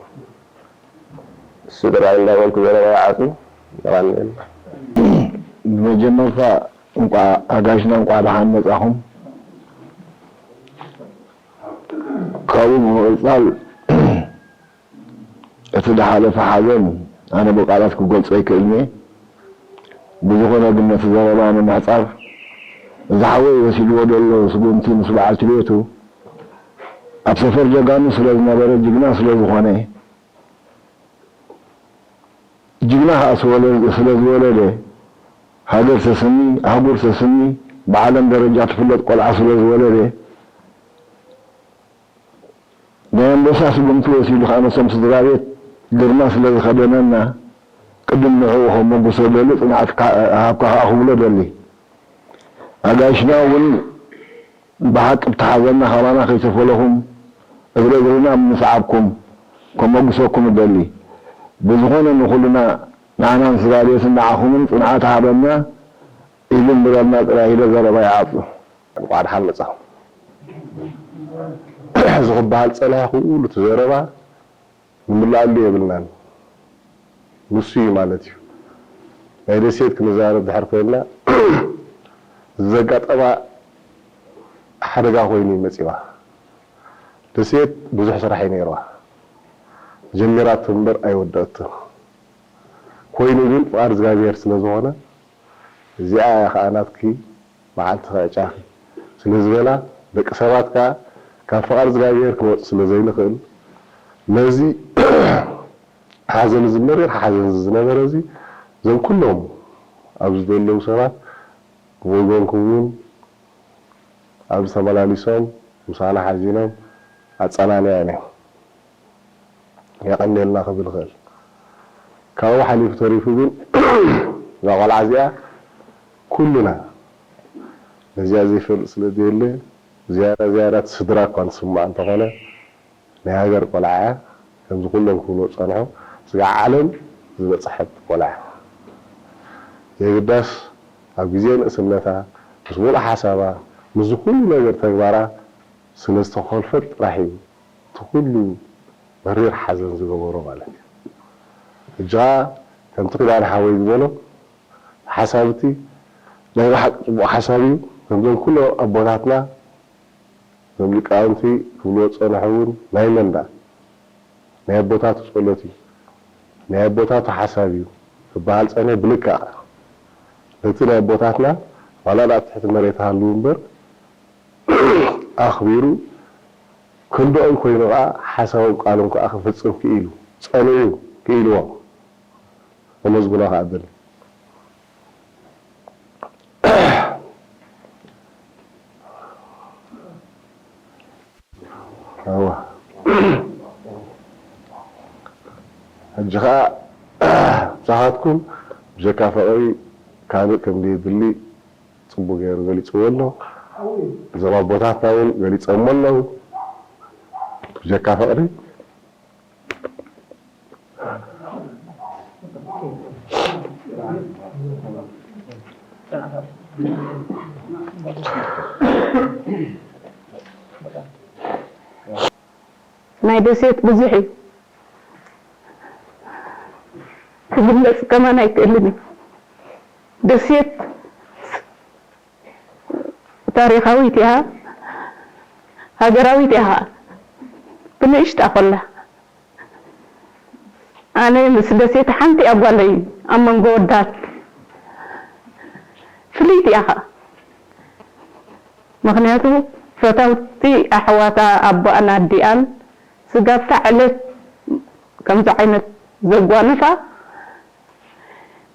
እሱ ጥራይ እንዳበልኩ ዘረባይ ዓጹ። የቐንየልና። ብመጀመርታ እንቋዕ ኣጋይሽና እንቋዕ ደሓን መጻኹም። ካብኡ ብምቕጻል እቲ ዝሓለፈ ሓዘን ኣነ ብቃላት ክገልጾ ኣይክእልን እየ። ብዝኾነ ግን ነቲ ዘረባ ንምሕጻር እዚ ሓወይ ወሲድዎ ዘሎ ስጉምቲ ምስ በዓልቲ ቤቱ ኣብ ሰፈር ጀጋኑ ስለ ዝነበረ ጅግና ስለ ዝኾነ ጅግና ከኣ ስወለ-፣ ስለ ዝወለደ፣ ሃገር ተስኒ፣ ኣህጉር ተስኒ፣ ብዓለም ደረጃ ትፍለጥ ቆልዓ ስለ ዝወለደ፣ ናይ ኣንበሳ ስጉምቲ ወሲዱ ከኣ ነቶም ስድራ ቤት ግርማ ስለ ዝኸደነና፣ ቅድም ንዕኡ ከመጉሶ ደሊ፣ ጽንዓት ከ-፣ ሃብካ ከኣ ክብሎ ደሊ። ኣጋይሽና እውን ብሓቂ ብቲ ሓዘንና ካባና ከይተፈለኹም፣ እግሪ እግርና ምስዓብኩም ከመጉሰኩም እደሊ። ብዝኾነ ንኹልና፣ ንዓናን ስድራ ቤትን ንዓኹምን ጽንዓት ሃበና ኢሉ እምብረልና ጥራይ ኢለ ዘረባይ ይዓጹ። እንቋዕ ደሓን መጻኹም። እዚ ክበሃል ጸኒሑ ኩሉ እቲ ዘረባ ንምልኣሉ የብልናን። ንሱ እዩ ማለት እዩ። ናይ ደሴት ክንዛረብ ድሕር ኮይንና፣ ዘጋጠማ ሓደጋ ኮይኑ እዩ መጺዋ። ደሴት ብዙሕ ስራሕ እዩ ነይርዋ። ጀሚራቶ እምበር ኣይወደአቶን። ኮይኑ ግን ፍቓድ እግዚኣብሔር ስለ ዝኾነ፣ እዚኣ እያ ኸኣ ናትኪ መዓልቲ ክዕጫኺ ስለ ዝበላ፣ ደቂ ሰባት ከኣ ካብ ፍቓድ እግዚኣብሔር ክንወጽእ ስለ ዘይንኽእል፣ ነዚ ሓዘን፣ እዚ መሪር ሓዘን እዚ ዝነበረ እዚ፣ እዞም ኩሎም ኣብዚ ዘለዉ ሰባት ብወገንኩም እውን ኣብዚ ተመላሊሶም ምሳና ሓዚኖም ኣጸናኒዖም እዮም። የቐንየልና ክብል እኽእል። ካብኡ ሓሊፉ ተሪፉ ግን እዛ ቆልዓ እዚኣ ኩልና ነዚኣ ዘይፈልጥ ስለ ዘየለ ዝያዳ ዝያዳ እቲ ስድራ እኳ ንስማዕ እንተኾነ ናይ ሃገር ቆልዓ እያ። ከምዚ ኩሎም ክብልዎ ዝጸንሑ ስጋዕ ዓለም ዝበጽሐት ቆልዓ እያ። የግዳስ ኣብ ግዜ ንእስነታ ምስ ሙሉእ ሓሳባ ምስዚ ኩሉ ነገር ተግባራ ስለ ዝተኾልፈት ጥራሕ እዩ እቲ ኩሉ መሪር ሓዘን ዝገበሮ ማለት እዩ። ሕጂ ኸኣ ከምቲ ክዳን ሓወይ ዝበሎ ሓሳብ እቲ ናይ ብሓቂ ጽቡቕ ሓሳብ እዩ። ከምዞም ኩሎም ኣቦታትና እዞም ሊቃውንቲ ክብልዎ ዝጸንሑ እውን ናይ መን ደኣ ናይ ኣቦታቱ ጸሎት እዩ፣ ናይ ኣቦታቱ ሓሳብ እዩ ክበሃል ጸኒሑ ብልክዕ ነቲ ናይ ኣቦታትና ዋላ ደኣ ኣብ ትሕቲ መሬት ሃልዉ እምበር ኣኽቢሩ ክንድኦም ኮይኑ ከኣ ሓሳቦም ቃሎም ከኣ ክፍጽም ክኢሉ ጸኒዑ ክኢልዎ ከመስግኖ ከኣ እደሊ። እዋ። ሕጂ ኸኣ ምሳኻትኩም ብጀካ ፍቕሪ ካልእ ከም ዘየድሊ ጽቡቕ ገይሩ ገሊጽዎ ኣሎ። እዞም ኣቦታትና እውን ገሊጾሞ ኣለዉ። ብጀካ ፍቕሪ ናይ ደሴት ብዙሕ እዩ። ክግለጽ ከማን ኣይክእልን እዩ። ደሴት ታሪኻዊት እያ፣ ሃገራዊት እያ። ብንእሽታ ኮላ ኣነ ምስ ደሴት ሓንቲ እያ ጓለይ ኣብ መንጎ ወዳት ፍልይቲ እያ ኸኣ። ምኽንያቱ ፈታውቲ ኣሕዋታ ኣቦኣን ኣዲኣን ስጋብታ ዕለት ከምዚ ዓይነት ዘጓነፋ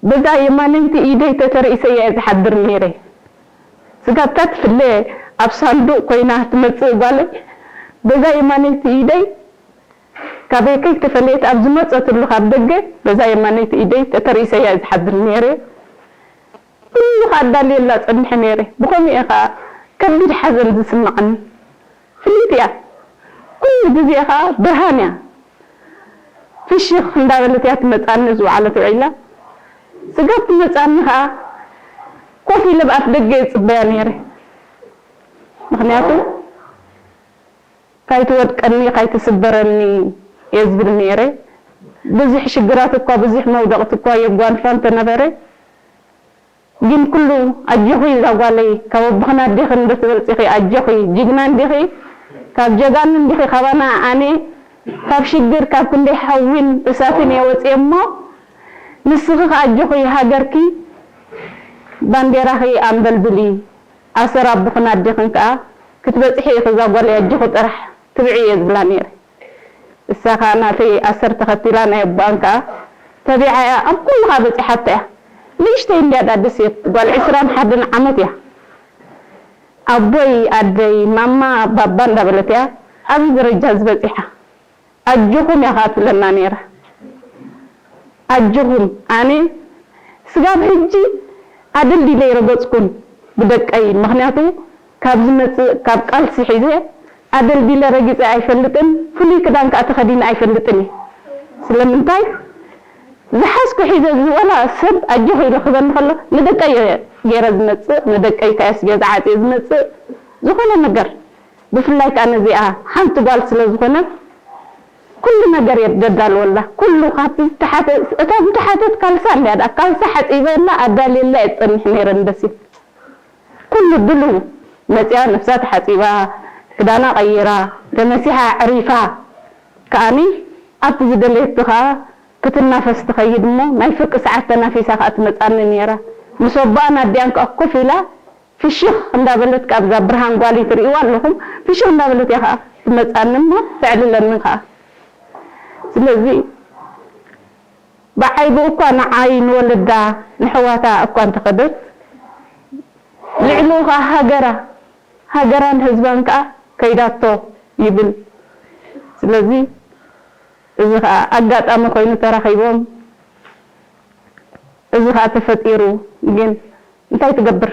በዛ የማነይቲ ኢደይ ተተርእሰያ እየ ዝሓድር ነይረ። ስጋብታ ትፍለ ኣብ ሳንዱቕ ኮይና ትመጽእ ጓለይ በዛ የማነይቲ ኢደይ ካበይ ከይተፈለየት ኣብ ዝመጸትሉ ካብ ደገ በዛ የማነይቲ ኢደይ ተተርእሰያ እየ ዝሓድር ነይረ። ኩሉ ከኣዳልየላ ጸኒሐ ነይረ። ብኸምኡ እየ ከኣ ከቢድ ሓዘን ዝስምዓኒ። ፍልይቲ እያ። ኩሉ ግዜ ከኣ ብርሃን እያ። ፍሽኽ እንዳበለት እያ ትመጻኒ ዝወዓለት ውዒላ። ስጋብ ትመጻኒ ከኣ ኮፍ ኢለ ብኣፍ ደገ እየ ዝጽበያ ነይረ። ምኽንያቱ ካይትወድቀኒ ካይትስበረኒ እየ ዝብል ነይረ። ብዙሕ ሽግራት እኳ ብዙሕ መውደቕቲ እኳ የጓንፋ እንተነበረ ግን ኩሉ ኣጆኺ እዛ ጓለይ ካብ ኣቦኽን ኣዴኽን ዶ ትበልጺኺ ኣጆኺ ጅግና እንዲኺ ካብ ጀጋኑ እንዲኺ ካባና ኣነ ካብ ሽግር ካብ ክንደይ ሓዊን እሳትን እየ ወፅየ እሞ ንስኺ ከኣ ኣጆኺ ሃገርኪ ባንዴራኺ ኣንበልብሊ ኣሰር ኣቦኽን ኣዴኽን ከኣ ክትበፅሒ ኢኺ እዛ ጓለይ ኣጆኺ ጥራሕ ትብዒ እየ ዝብላ ነይረ። እሳ ከኣ ናተይ ኣሰር ተኸቲላ ናይ ኣቦኣን ከኣ ተቢዓ እያ ኣብ ኩሉ ከኣ በጺሓቶ እያ። ንእሽተይ እንድያ ደኣ ደሴት ጓል ዕስራን ሓደን ዓመት እያ። ኣቦይ ኣደይ ማማ ባባ እንዳበለት እያ ኣብዚ ደረጃ እዚ በጺሓ። ኣጆኹም እያ ከኣ ትብለና ነይራ። ኣጆኹም ኣነ ስጋብ ሕጂ ኣደልዲለ ይረገጽኩን ብደቀይ ምኽንያቱ ካብ ዝመጽእ ካብ ቃልሲ ሒዘ ኣደልዲለ ረጊጸ ኣይፈልጥን ፍሉይ ክዳን ከኣ ተኸዲነ ኣይፈልጥን እየ ስለምንታይ ዝሓዝኩ ሒዘ ዝወላ ሰብ ኣጆኺ ኢሉ ክበኒ ከሎ ንደቀይ እየ ገይረ ዝመጽእ ንደቀይ ከኣ ኣስቤዛ ዓጽየ ዝመጽእ ዝኾነ ነገር ብፍላይ ከኣ ነዚኣ ሓንቲ ጓል ስለ ዝኾነት ኩሉ ነገር እየ ደዳልወላ ኩሉ ካብቲ ዝተሓተ እታ ዝተሓተት ካልሳ እንድያ ደኣ ካልሳ ሓጺበላ ኣዳልየላ እየ ዝጸንሕ ነይረ ንደሴት ኩሉ ድልው መጺኣ ነብሳ ተሓጺባ ክዳና ቀይራ ተመሲሓ ኣዕሪፋ ከኣኒ ኣብቲ ዝደለየቶ ከኣ ክትናፈስ ትኸይድ እሞ ናይ ፍርቂ ሰዓት ተናፊሳ ከኣ ትመጻኒ ነይራ ምስ ኣቦኣን ኣዲኣን ከኣ ኮፍ ኢላ ፍሽኽ እንዳበለት ካብዛ ብርሃን ጓለይ ትርእይዋ ኣለኹም ፍሽኽ እንዳበለት እያ ከዓ ትመፃኒ እሞ ተዕልለኒ ከዓ ስለዚ ብዓይቡ እኳ ንዓይ ንወለዳ ንሕዋታ እኳ እንተኸደት ልዕሊኡ ከዓ ሃገራ ሃገራን ህዝባን ከዓ ከይዳቶ ይብል ስለዚ እዚ ከዓ ኣጋጣሚ ኮይኑ ተራኺቦም እዚ ከዓ ተፈጢሩ ግን እንታይ ትገብር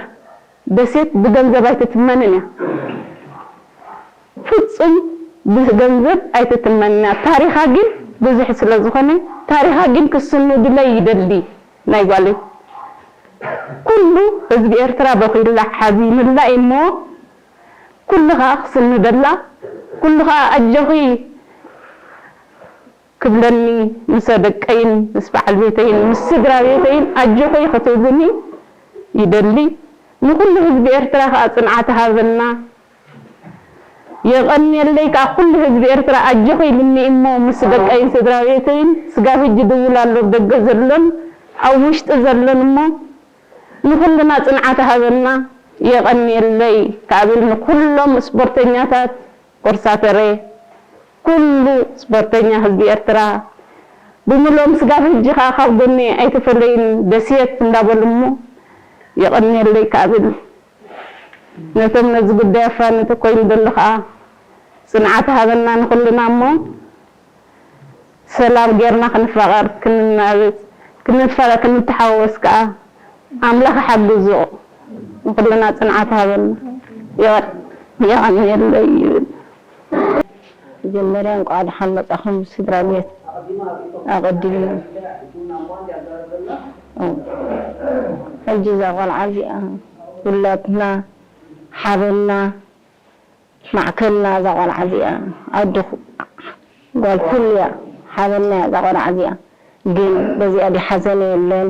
ደሴት ብገንዘብ ኣይትትመንን እያ ፍፁም ብገንዘብ ኣይትትመንና ታሪኻ ግን ብዙሕ ስለ ዝኾነ ታሪኻ ግን ክስኑ ድለይ ይደሊ ናይ ጓለይ ኩሉ ህዝቢ ኤርትራ በኺላ ሓዚኑላ እሞ ኩሉ ከዓ ክስንደላ ኩሉ ከዓ ኣጆኺ ክብለኒ ምስ ደቀይን ምስ በዓል ቤተይን ምስ ስድራ ቤተይን ኣጆኺ ክትብሉኒ ይደሊ ንኩሉ ህዝቢ ኤርትራ ከዓ ፅንዓት ሃበና የቐንየለይ ከዓ ኩሉ ህዝቢ ኤርትራ ኣጆኺ ኢሉኒ እሞ ምስ ደቀይን ስድራ ቤተይን ስጋብ ሕጂ ድውል ኣሎ ደገ ዘሎን ኣብ ውሽጢ ዘሎን እሞ ንኹልና ፅንዓት ሃበና የቐንየለይ ክብል ንኩሎም ስፖርተኛታት ኮርሳተሬ ኩሉ ስፖርተኛ ህዝቢ ኤርትራ ብምሎም ስጋብ ሕጂ ከዓ ካብ ጎኒ ኣይተፈለዩን ደስየት እንዳበሉ እሞ የቐንየለይ ክብል ነቶም ነዚ ጉዳይ ኣፋንቱ ኮይኑ ዘሎ ከዓ ፅንዓት ሃበና ንኩልና እሞ ሰላም ጌርና ክንፋቐር ክንናበጽ ክንፋቐር ክንተሓወስ ከኣ ኣምላኽ ሓግዞ ንኹልና ጽንዓት ሃበና የቐንየለይ ይብል። መጀመርያ እንቋዕ ደሓን መጻኹም ስድራ ቤት ኣቐዲምና ሕጂ እዛ ቆልዓ እዚኣ ውላድና ሓበና ማዕከልና እዛ ቆልዓ እዚኣ ኣደኹ ጓል ኩሉ እያ ሓበና እያ እዛ ቆልዓ እዚኣ ግን በዚኣ ዲ ሓዘን የለን፣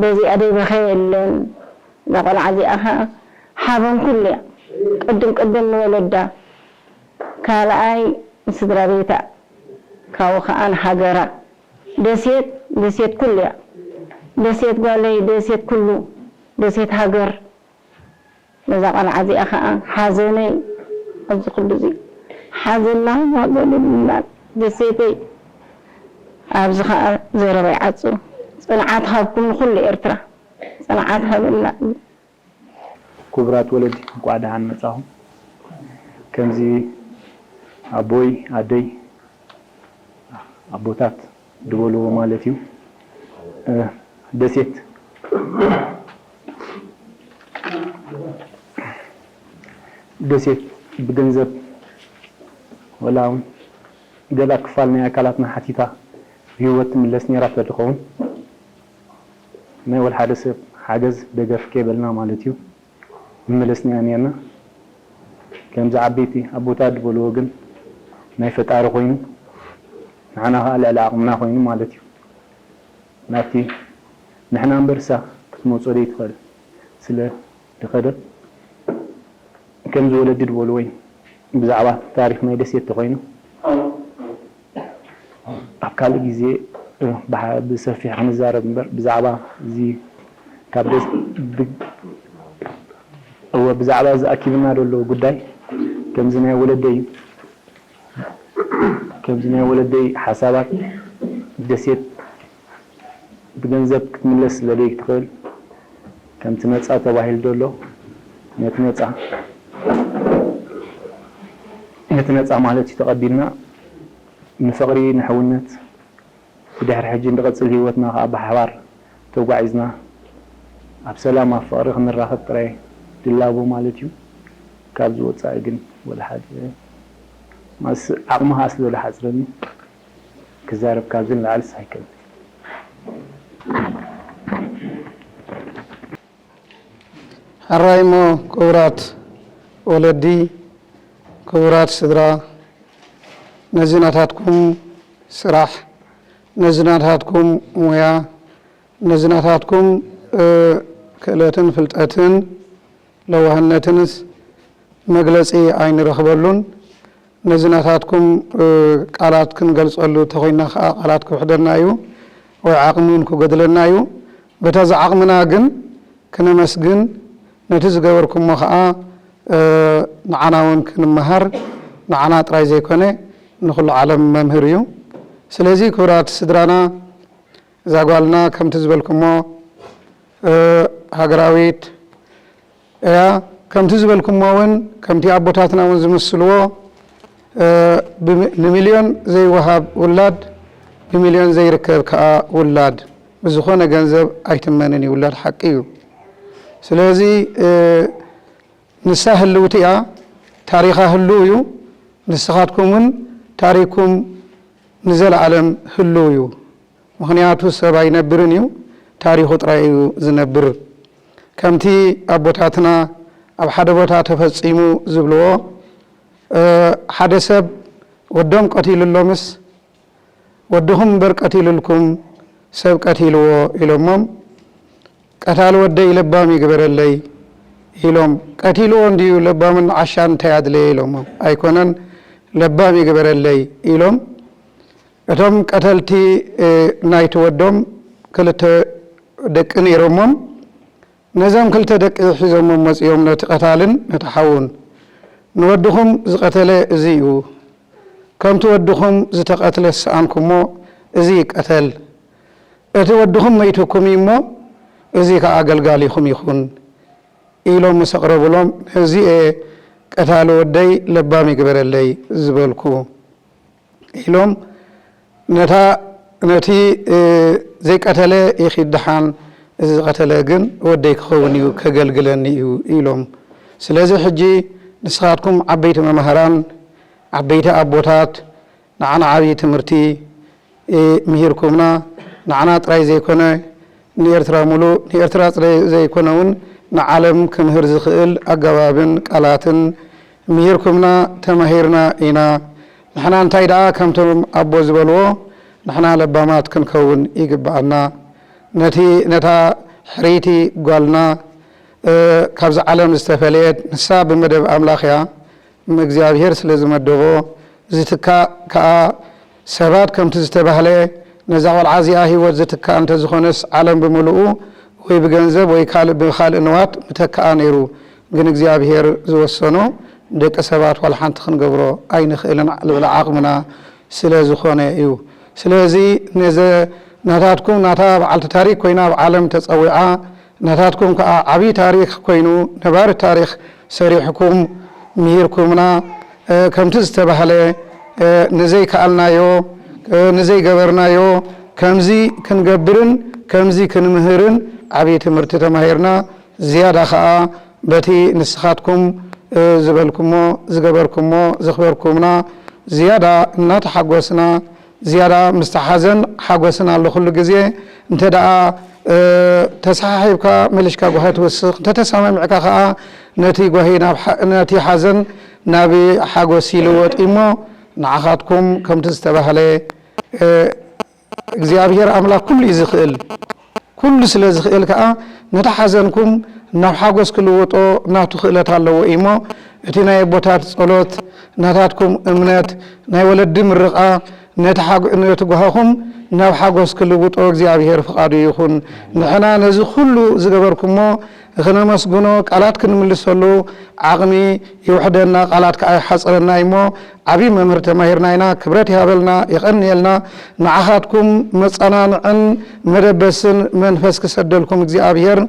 በዚኣ ዲ በኸ የለን። እዛ ቆልዓ እዚኣ ኸዓ ሓበን ኩሉ እያ። ቅድም ቅድም ንወለዳ፣ ካልኣይ ንስድራ ቤታ፣ ካብኡ ኸዓ ንሃገራ። ደሴት፣ ደሴት ኩሉ እያ። ደሴት ጓለይ፣ ደሴት ኩሉ፣ ደሴት ሃገር። ነዛ ቆልዓ እዚኣ ኸዓ ሓዘነይ ኣብዚ ኩሉ እዚ ሓዘና ማዘንና ደሴተይ። ኣብዚ ኸዓ ዘረባይ ዓጹ። ጽንዓት ሃብኩም ንኹሉ ኤርትራ። ጽንዓት ሃበና። ክቡራት ወለዲ፣ እንቋዕ ደሓን መጻኹም። ከምዚ ኣቦይ፣ ኣደይ፣ ኣቦታት ዝበልዎ ማለት እዩ። እ፣ ደሴት፣ ደሴት ብገንዘብ ወላ እውን ገላ ክፋል ናይ ኣካላትና ሓቲታ ብህይወት ትምለስ ነይራ ተትኸውን፣ ናይ ወላ ሓደ ሰብ ሓገዝ ደገፍ ከይበልና ማለት እዩ። ምመለስናያ ኔርና። ከምዚ ዓበይቲ ኣቦታት ዝበልዎ ግን ናይ ፈጣሪ ኮይኑ፣ ንዓና ኸዓ ልዕሊ ዓቕምና ኮይኑ ማለት እዩ። ናብቲ ንሕና እምበርሳ ክትመጾ ዘይትኽእል ስለ ዝኸደት፣ ከምዚ ወለዲ ዝበልዎ እዩ። ብዛዕባ ታሪኽ ናይ ደሴት ተኾይኑ፣ ኣብ ካልእ ግዜ፣ እ፣ ብሓ-፣ ብሰፊሕ ክንዛረብ እምበር፣ ብዛዕባ እዚ ካብ ደስ-፣ ብ-፣ እወ፣ ብዛዕባ እዚ ኣኪብና ዘሎ ጉዳይ፣ ከምዚ ናይ ወለደይ፣ ከምዚ ናይ ወለደይ ሓሳባት፣ ደሴት ብገንዘብ ክትምለስ ስለ ዘይትኽእል፣ ከምቲ ነጻ ተባሂሉ ዘሎ፣ ነቲ ነጻ፣ ነቲ ነጻ ማለት እዩ ተቐቢልና፣ ንፍቕሪ፣ ንሕውነት፣ ብድሕሪ ሕጂ ንቐጽል ህይወትና ከኣ ብሓባር ተጓዒዝና፣ ኣብ ሰላም፣ ኣብ ፍቕሪ ክንራኸብ ጥራይ ድላቦ ማለት እዩ። ካብዚ ወጻኢ ግን ወላ ሓደ፣ ማስ ዓቕሚ ከኣ ስለ ዝሓጽረኒ፣ ክዛረብ ካብዚ ንላዕሊ ኣይክእልን። ሕራይ እሞ፣ ክቡራት ወለዲ፣ ክቡራት ስድራ፣ ነዚ ናታትኩም ስራሕ፣ ነዚ ናታትኩም ሞያ፣ ነዚ ናታትኩም፣ እ፣ ክእለትን ፍልጠትን ለዋህነትንስ መግለጺ ኣይንረኽበሉን። ነዚ ናታትኩም፣ እ፣ ቃላት ክንገልጸሉ እንተኾይንና ከኣ ቃላት ክውሕደና እዩ፣ ወይ ዓቕሚ እውን ክጎድለና እዩ። በታ ዝዓቕምና ግን ክነመስግን፣ ነቲ ዝገበርኩሞ ከኣ፣ እ፣ ንዓና እውን ክንመሃር፣ ንዓና ጥራይ ዘይኮነ ንኹሉ ዓለም መምህር እዩ። ስለዚ ክቡራት ስድራና፣ እዛ ጓልና ከምቲ ዝበልኩሞ፣ እ፣ ሃገራዊት እያ። ከምቲ ዝበልኩሞ እውን፣ ከምቲ ኣቦታትና እውን ዝምስልዎ፣ እ፣ ብሚ-፣ ንሚልዮን ዘይወሃብ ውላድ፣ ብሚልዮን ዘይርከብ ከኣ ውላድ፣ ብዝኾነ ገንዘብ ኣይትመንን እዩ፣ ውላድ ሓቂ እዩ። ስለዚ፣ እ፣ ንሳ ህልውቲ እያ፣ ታሪኻ ህልው እዩ። ንስኻትኩም እውን ታሪኽኩም ንዘለኣለም ህልው እዩ። ምኽንያቱ ሰብ ኣይነብርን እዩ፣ ታሪኹ ጥራይ እዩ ዝነብር። ከምቲ ኣቦታትና ኣብ ሓደ ቦታ ተፈጺሙ ዝብልዎ፣ እ፣ ሓደ ሰብ ወዶም ቀቲሉሎምስ፣ "ወድኹም እምበር ቀቲሉልኩም፣ ሰብ ቀቲልዎ" ኢሎሞም፣ "ቀታሊ ወደይ ለባም ይግበረለይ" ኢሎም፣ "ቀቲልዎ እንድዩ፣ ለባምን ዓሻን እንታይ ኣድለየ?" ኢሎሞም፣ "ኣይኮነን፣ ለባም ይግበረለይ" ኢሎም። እቶም ቀተልቲ፣ እ፣ ናይቲ ወዶም ክልተ ደቂ ነይሮሞም፣ ነዞም ክልተ ደቂ ሒዞሞም መጺኦም ነቲ ቀታልን ነቲ ሓውን፣ "ንወድኹም ዝቐተለ እዚ እዩ፣ ከምቲ ወድኹም ዝተቐትለ ዝሰኣንኩሞ እዚ ይቀተል፣ እቲ ወድኹም መይቱኩም እዩ እሞ፣ እዚ ከኣ ኣገልጋሊኹም ይኹን" ኢሎም ምስ ኣቕረቡሎም፣ "ነዚ እየ ቀታሊ ወደይ ለባም ይግበረለይ ዝበልኩ" ኢሎም፣ ነታ፣ ነቲ፣ እ፣ ዘይቀተለ ይኺድ ደሓን፣ እዚ ዝቐተለ ግን ወደይ ክኸውን እዩ፣ ከገልግለኒ እዩ ኢሎም። ስለዚ ሕጂ ንስኻትኩም ዓበይቲ መማህራን፣ ዓበይቲ ኣቦታት፣ ንዓና ዓብዪ ትምህርቲ፣ እ፣ ምሂርኩምና። ንዓና ጥራይ ዘይኮነ፣ ንኤርትራ ሙሉእ፣ ንኤርትራ ጥራይ ዘይኮነ እውን ንዓለም ክምህር ዝኽእል ኣገባብን ቃላትን ምሂርኩምና፣ ተማሂርና ኢና። ንሕና እንታይ ደኣ ከምቶም ኣቦ ዝበልዎ፣ ንሕና ለባማት ክንከውን ይግብኣና። ነቲ፣ ነታ ሕርይቲ ጓልና፣ እ፣ ካብዚ ዓለም ዝተፈለየት ንሳ ብመደብ ኣምላኽ እያ። እም እግዚኣብሔር ስለ ዝመደቦ ዝትካእ ከኣ ሰባት ከምቲ ዝተባህለ ነዛ ቆልዓ እዚኣ ህይወት ዝትካእ እንተዝኾነስ ዓለም ብምሉኡ ወይ ብገንዘብ ወይ ካልእ ብኻልእ ንዋት ምተክኣ ነይሩ። ግን እግዚኣብሔር ዝወሰኖ ደቂ ሰባት ዋላ ሓንቲ ክንገብሮ ኣይንኽእልን ልዕሊ ዓቕምና ስለ ዝኾነ እዩ። ስለዚ ነዘ ናታትኩም ናታ በዓልቲ ታሪክ ኮይና ኣብ ዓለም ተጸዊዓ ናታትኩም ከኣ ዓብዪ ታሪኽ ኮይኑ ነባሪ ታሪኽ ሰሪሕኩም ምሂርኩምና። እ፣ ከምቲ ዝተባህለ፣ እ፣ ንዘይከኣልናዮ፣ እ፣ ንዘይገበርናዮ ከምዚ ክንገብርን ከምዚ ክንምህርን ዓብዪ ትምህርቲ ተማሂርና። ዝያዳ ኸኣ በቲ ንስኻትኩም፣ እ፣ ዝበልኩሞ፣ ዝገበርኩሞ፣ ዘኽበርኩምና ዝያዳ እናተሓጎስና ዝያዳ ምስቲ ሓዘን ሓጎስን ኣሎ ኩሉ ግዜ። እንተ ደኣ፣ እ፣ ተሰሓሒብካ መሊሽካ ጓሂ ትውስኽ፣ እንተ ተሰማሚዕካ ከኣ ነቲ ጓሂ ናብ ሓ-፣ ነቲ ሓዘን ናብ ሓጎስ ይልወጥ እዩ እሞ፣ ንዓኻትኩም ከምቲ ዝተባህለ፣ እ፣ እግዚኣብሔር ኣምላኽ ኩሉ እዩ ዝኽእል። ኩሉ ስለ ዝኽእል ከኣ ነቲ ሓዘንኩም ናብ ሓጎስ ክልውጦ ናቱ ክእለት ኣለዎ እዩ እሞ፣ እቲ ናይ ኣቦታት ጸሎት፣ ናታትኩም እምነት፣ ናይ ወለዲ ምርቓ፣ ነቲ ሓጎ-፣ ነቲ ጓህኹም ናብ ሓጎስ ክልውጦ እግዚኣብሔር ፍቓዱ ይኹን። ንሕና ነዚ ኩሉ ዝገበርኩሞ ክነመስግኖ ቃላት ክንምልሰሉ ዓቕሚ ይውሕደና፣ ቃላት ከኣ ይሓጽረና እዩ እሞ፣ ዓብዪ መምህር ተማሂርና ኢና። ክብረት ይሃበልና፣ የቐንየልና። ንዓኻትኩም መጸናንዕን መደበስን መንፈስ ክሰደልኩም እግዚኣብሔር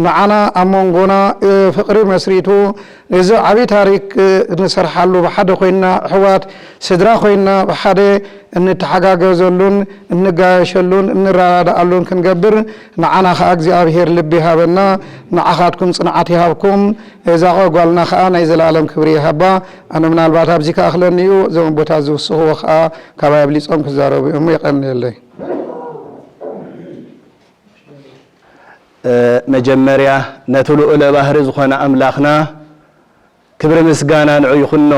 ንዓና ኣብ መንጎና፣ እ፣ ፍቕሪ መስሪቱ፣ እዚ ዓብዪ ታሪክ፣ እ፣ ንሰርሓሉ ብሓደ ኮይንና፣ ኣሕዋት ስድራ ኮይንና ብሓደ እንተሓጋገዘሉን እንጋየሸሉን እንረዳድኣሉን ክንገብር ንዓና ኸኣ እግዚኣብሔር ልቢ ይሃበና። ንዓኻትኩም ጽንዓት ይሃብኩም። እዛ ጓልና ኸኣ ናይ ዘለኣለም ክብሪ ይሃባ። ኣነ ምናልባት ኣብዚ ክኣኽለኒ እዩ። እዞም ኣቦታት ዝውስኽዎ ኸኣ ካባይ ኣብሊጾም ክዛረቡ እዮም። የቐንየለይ። እ፣ መጀመርያ ነቲ ልኡለ ባህሪ ዝኾነ ኣምላኽና ክብሪ ምስጋና ንዑ ይኹኖ።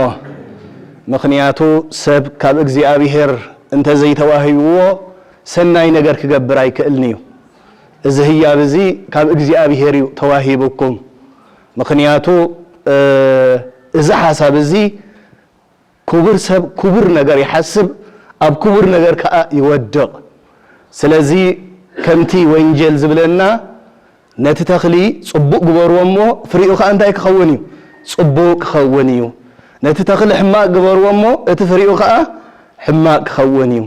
ምኽንያቱ ሰብ ካብ እግዚኣብሔር እንተ ዘይተዋሂብዎ ሰናይ ነገር ክገብር ኣይክእልን እዩ። እዚ ህያብ እዚ ካብ እግዚኣብሔር እዩ ተዋሂብኩም። ምኽንያቱ፣ እ፣ እዚ ሓሳብ እዚ ክቡር ሰብ ክቡር ነገር ይሓስብ፣ ኣብ ክቡር ነገር ከኣ ይወድቕ። ስለዚ ከምቲ ወንጌል ዝብለና ነቲ ተኽሊ ጽቡቕ ግበርዎ እሞ ፍሪኡ ከኣ እንታይ ክኸውን እዩ? ጽቡቕ ክኸውን እዩ። ነቲ ተኽሊ ሕማቕ ግበርዎ እሞ እቲ ፍሪኡ ከኣ ሕማቕ ክኸውን እዩ።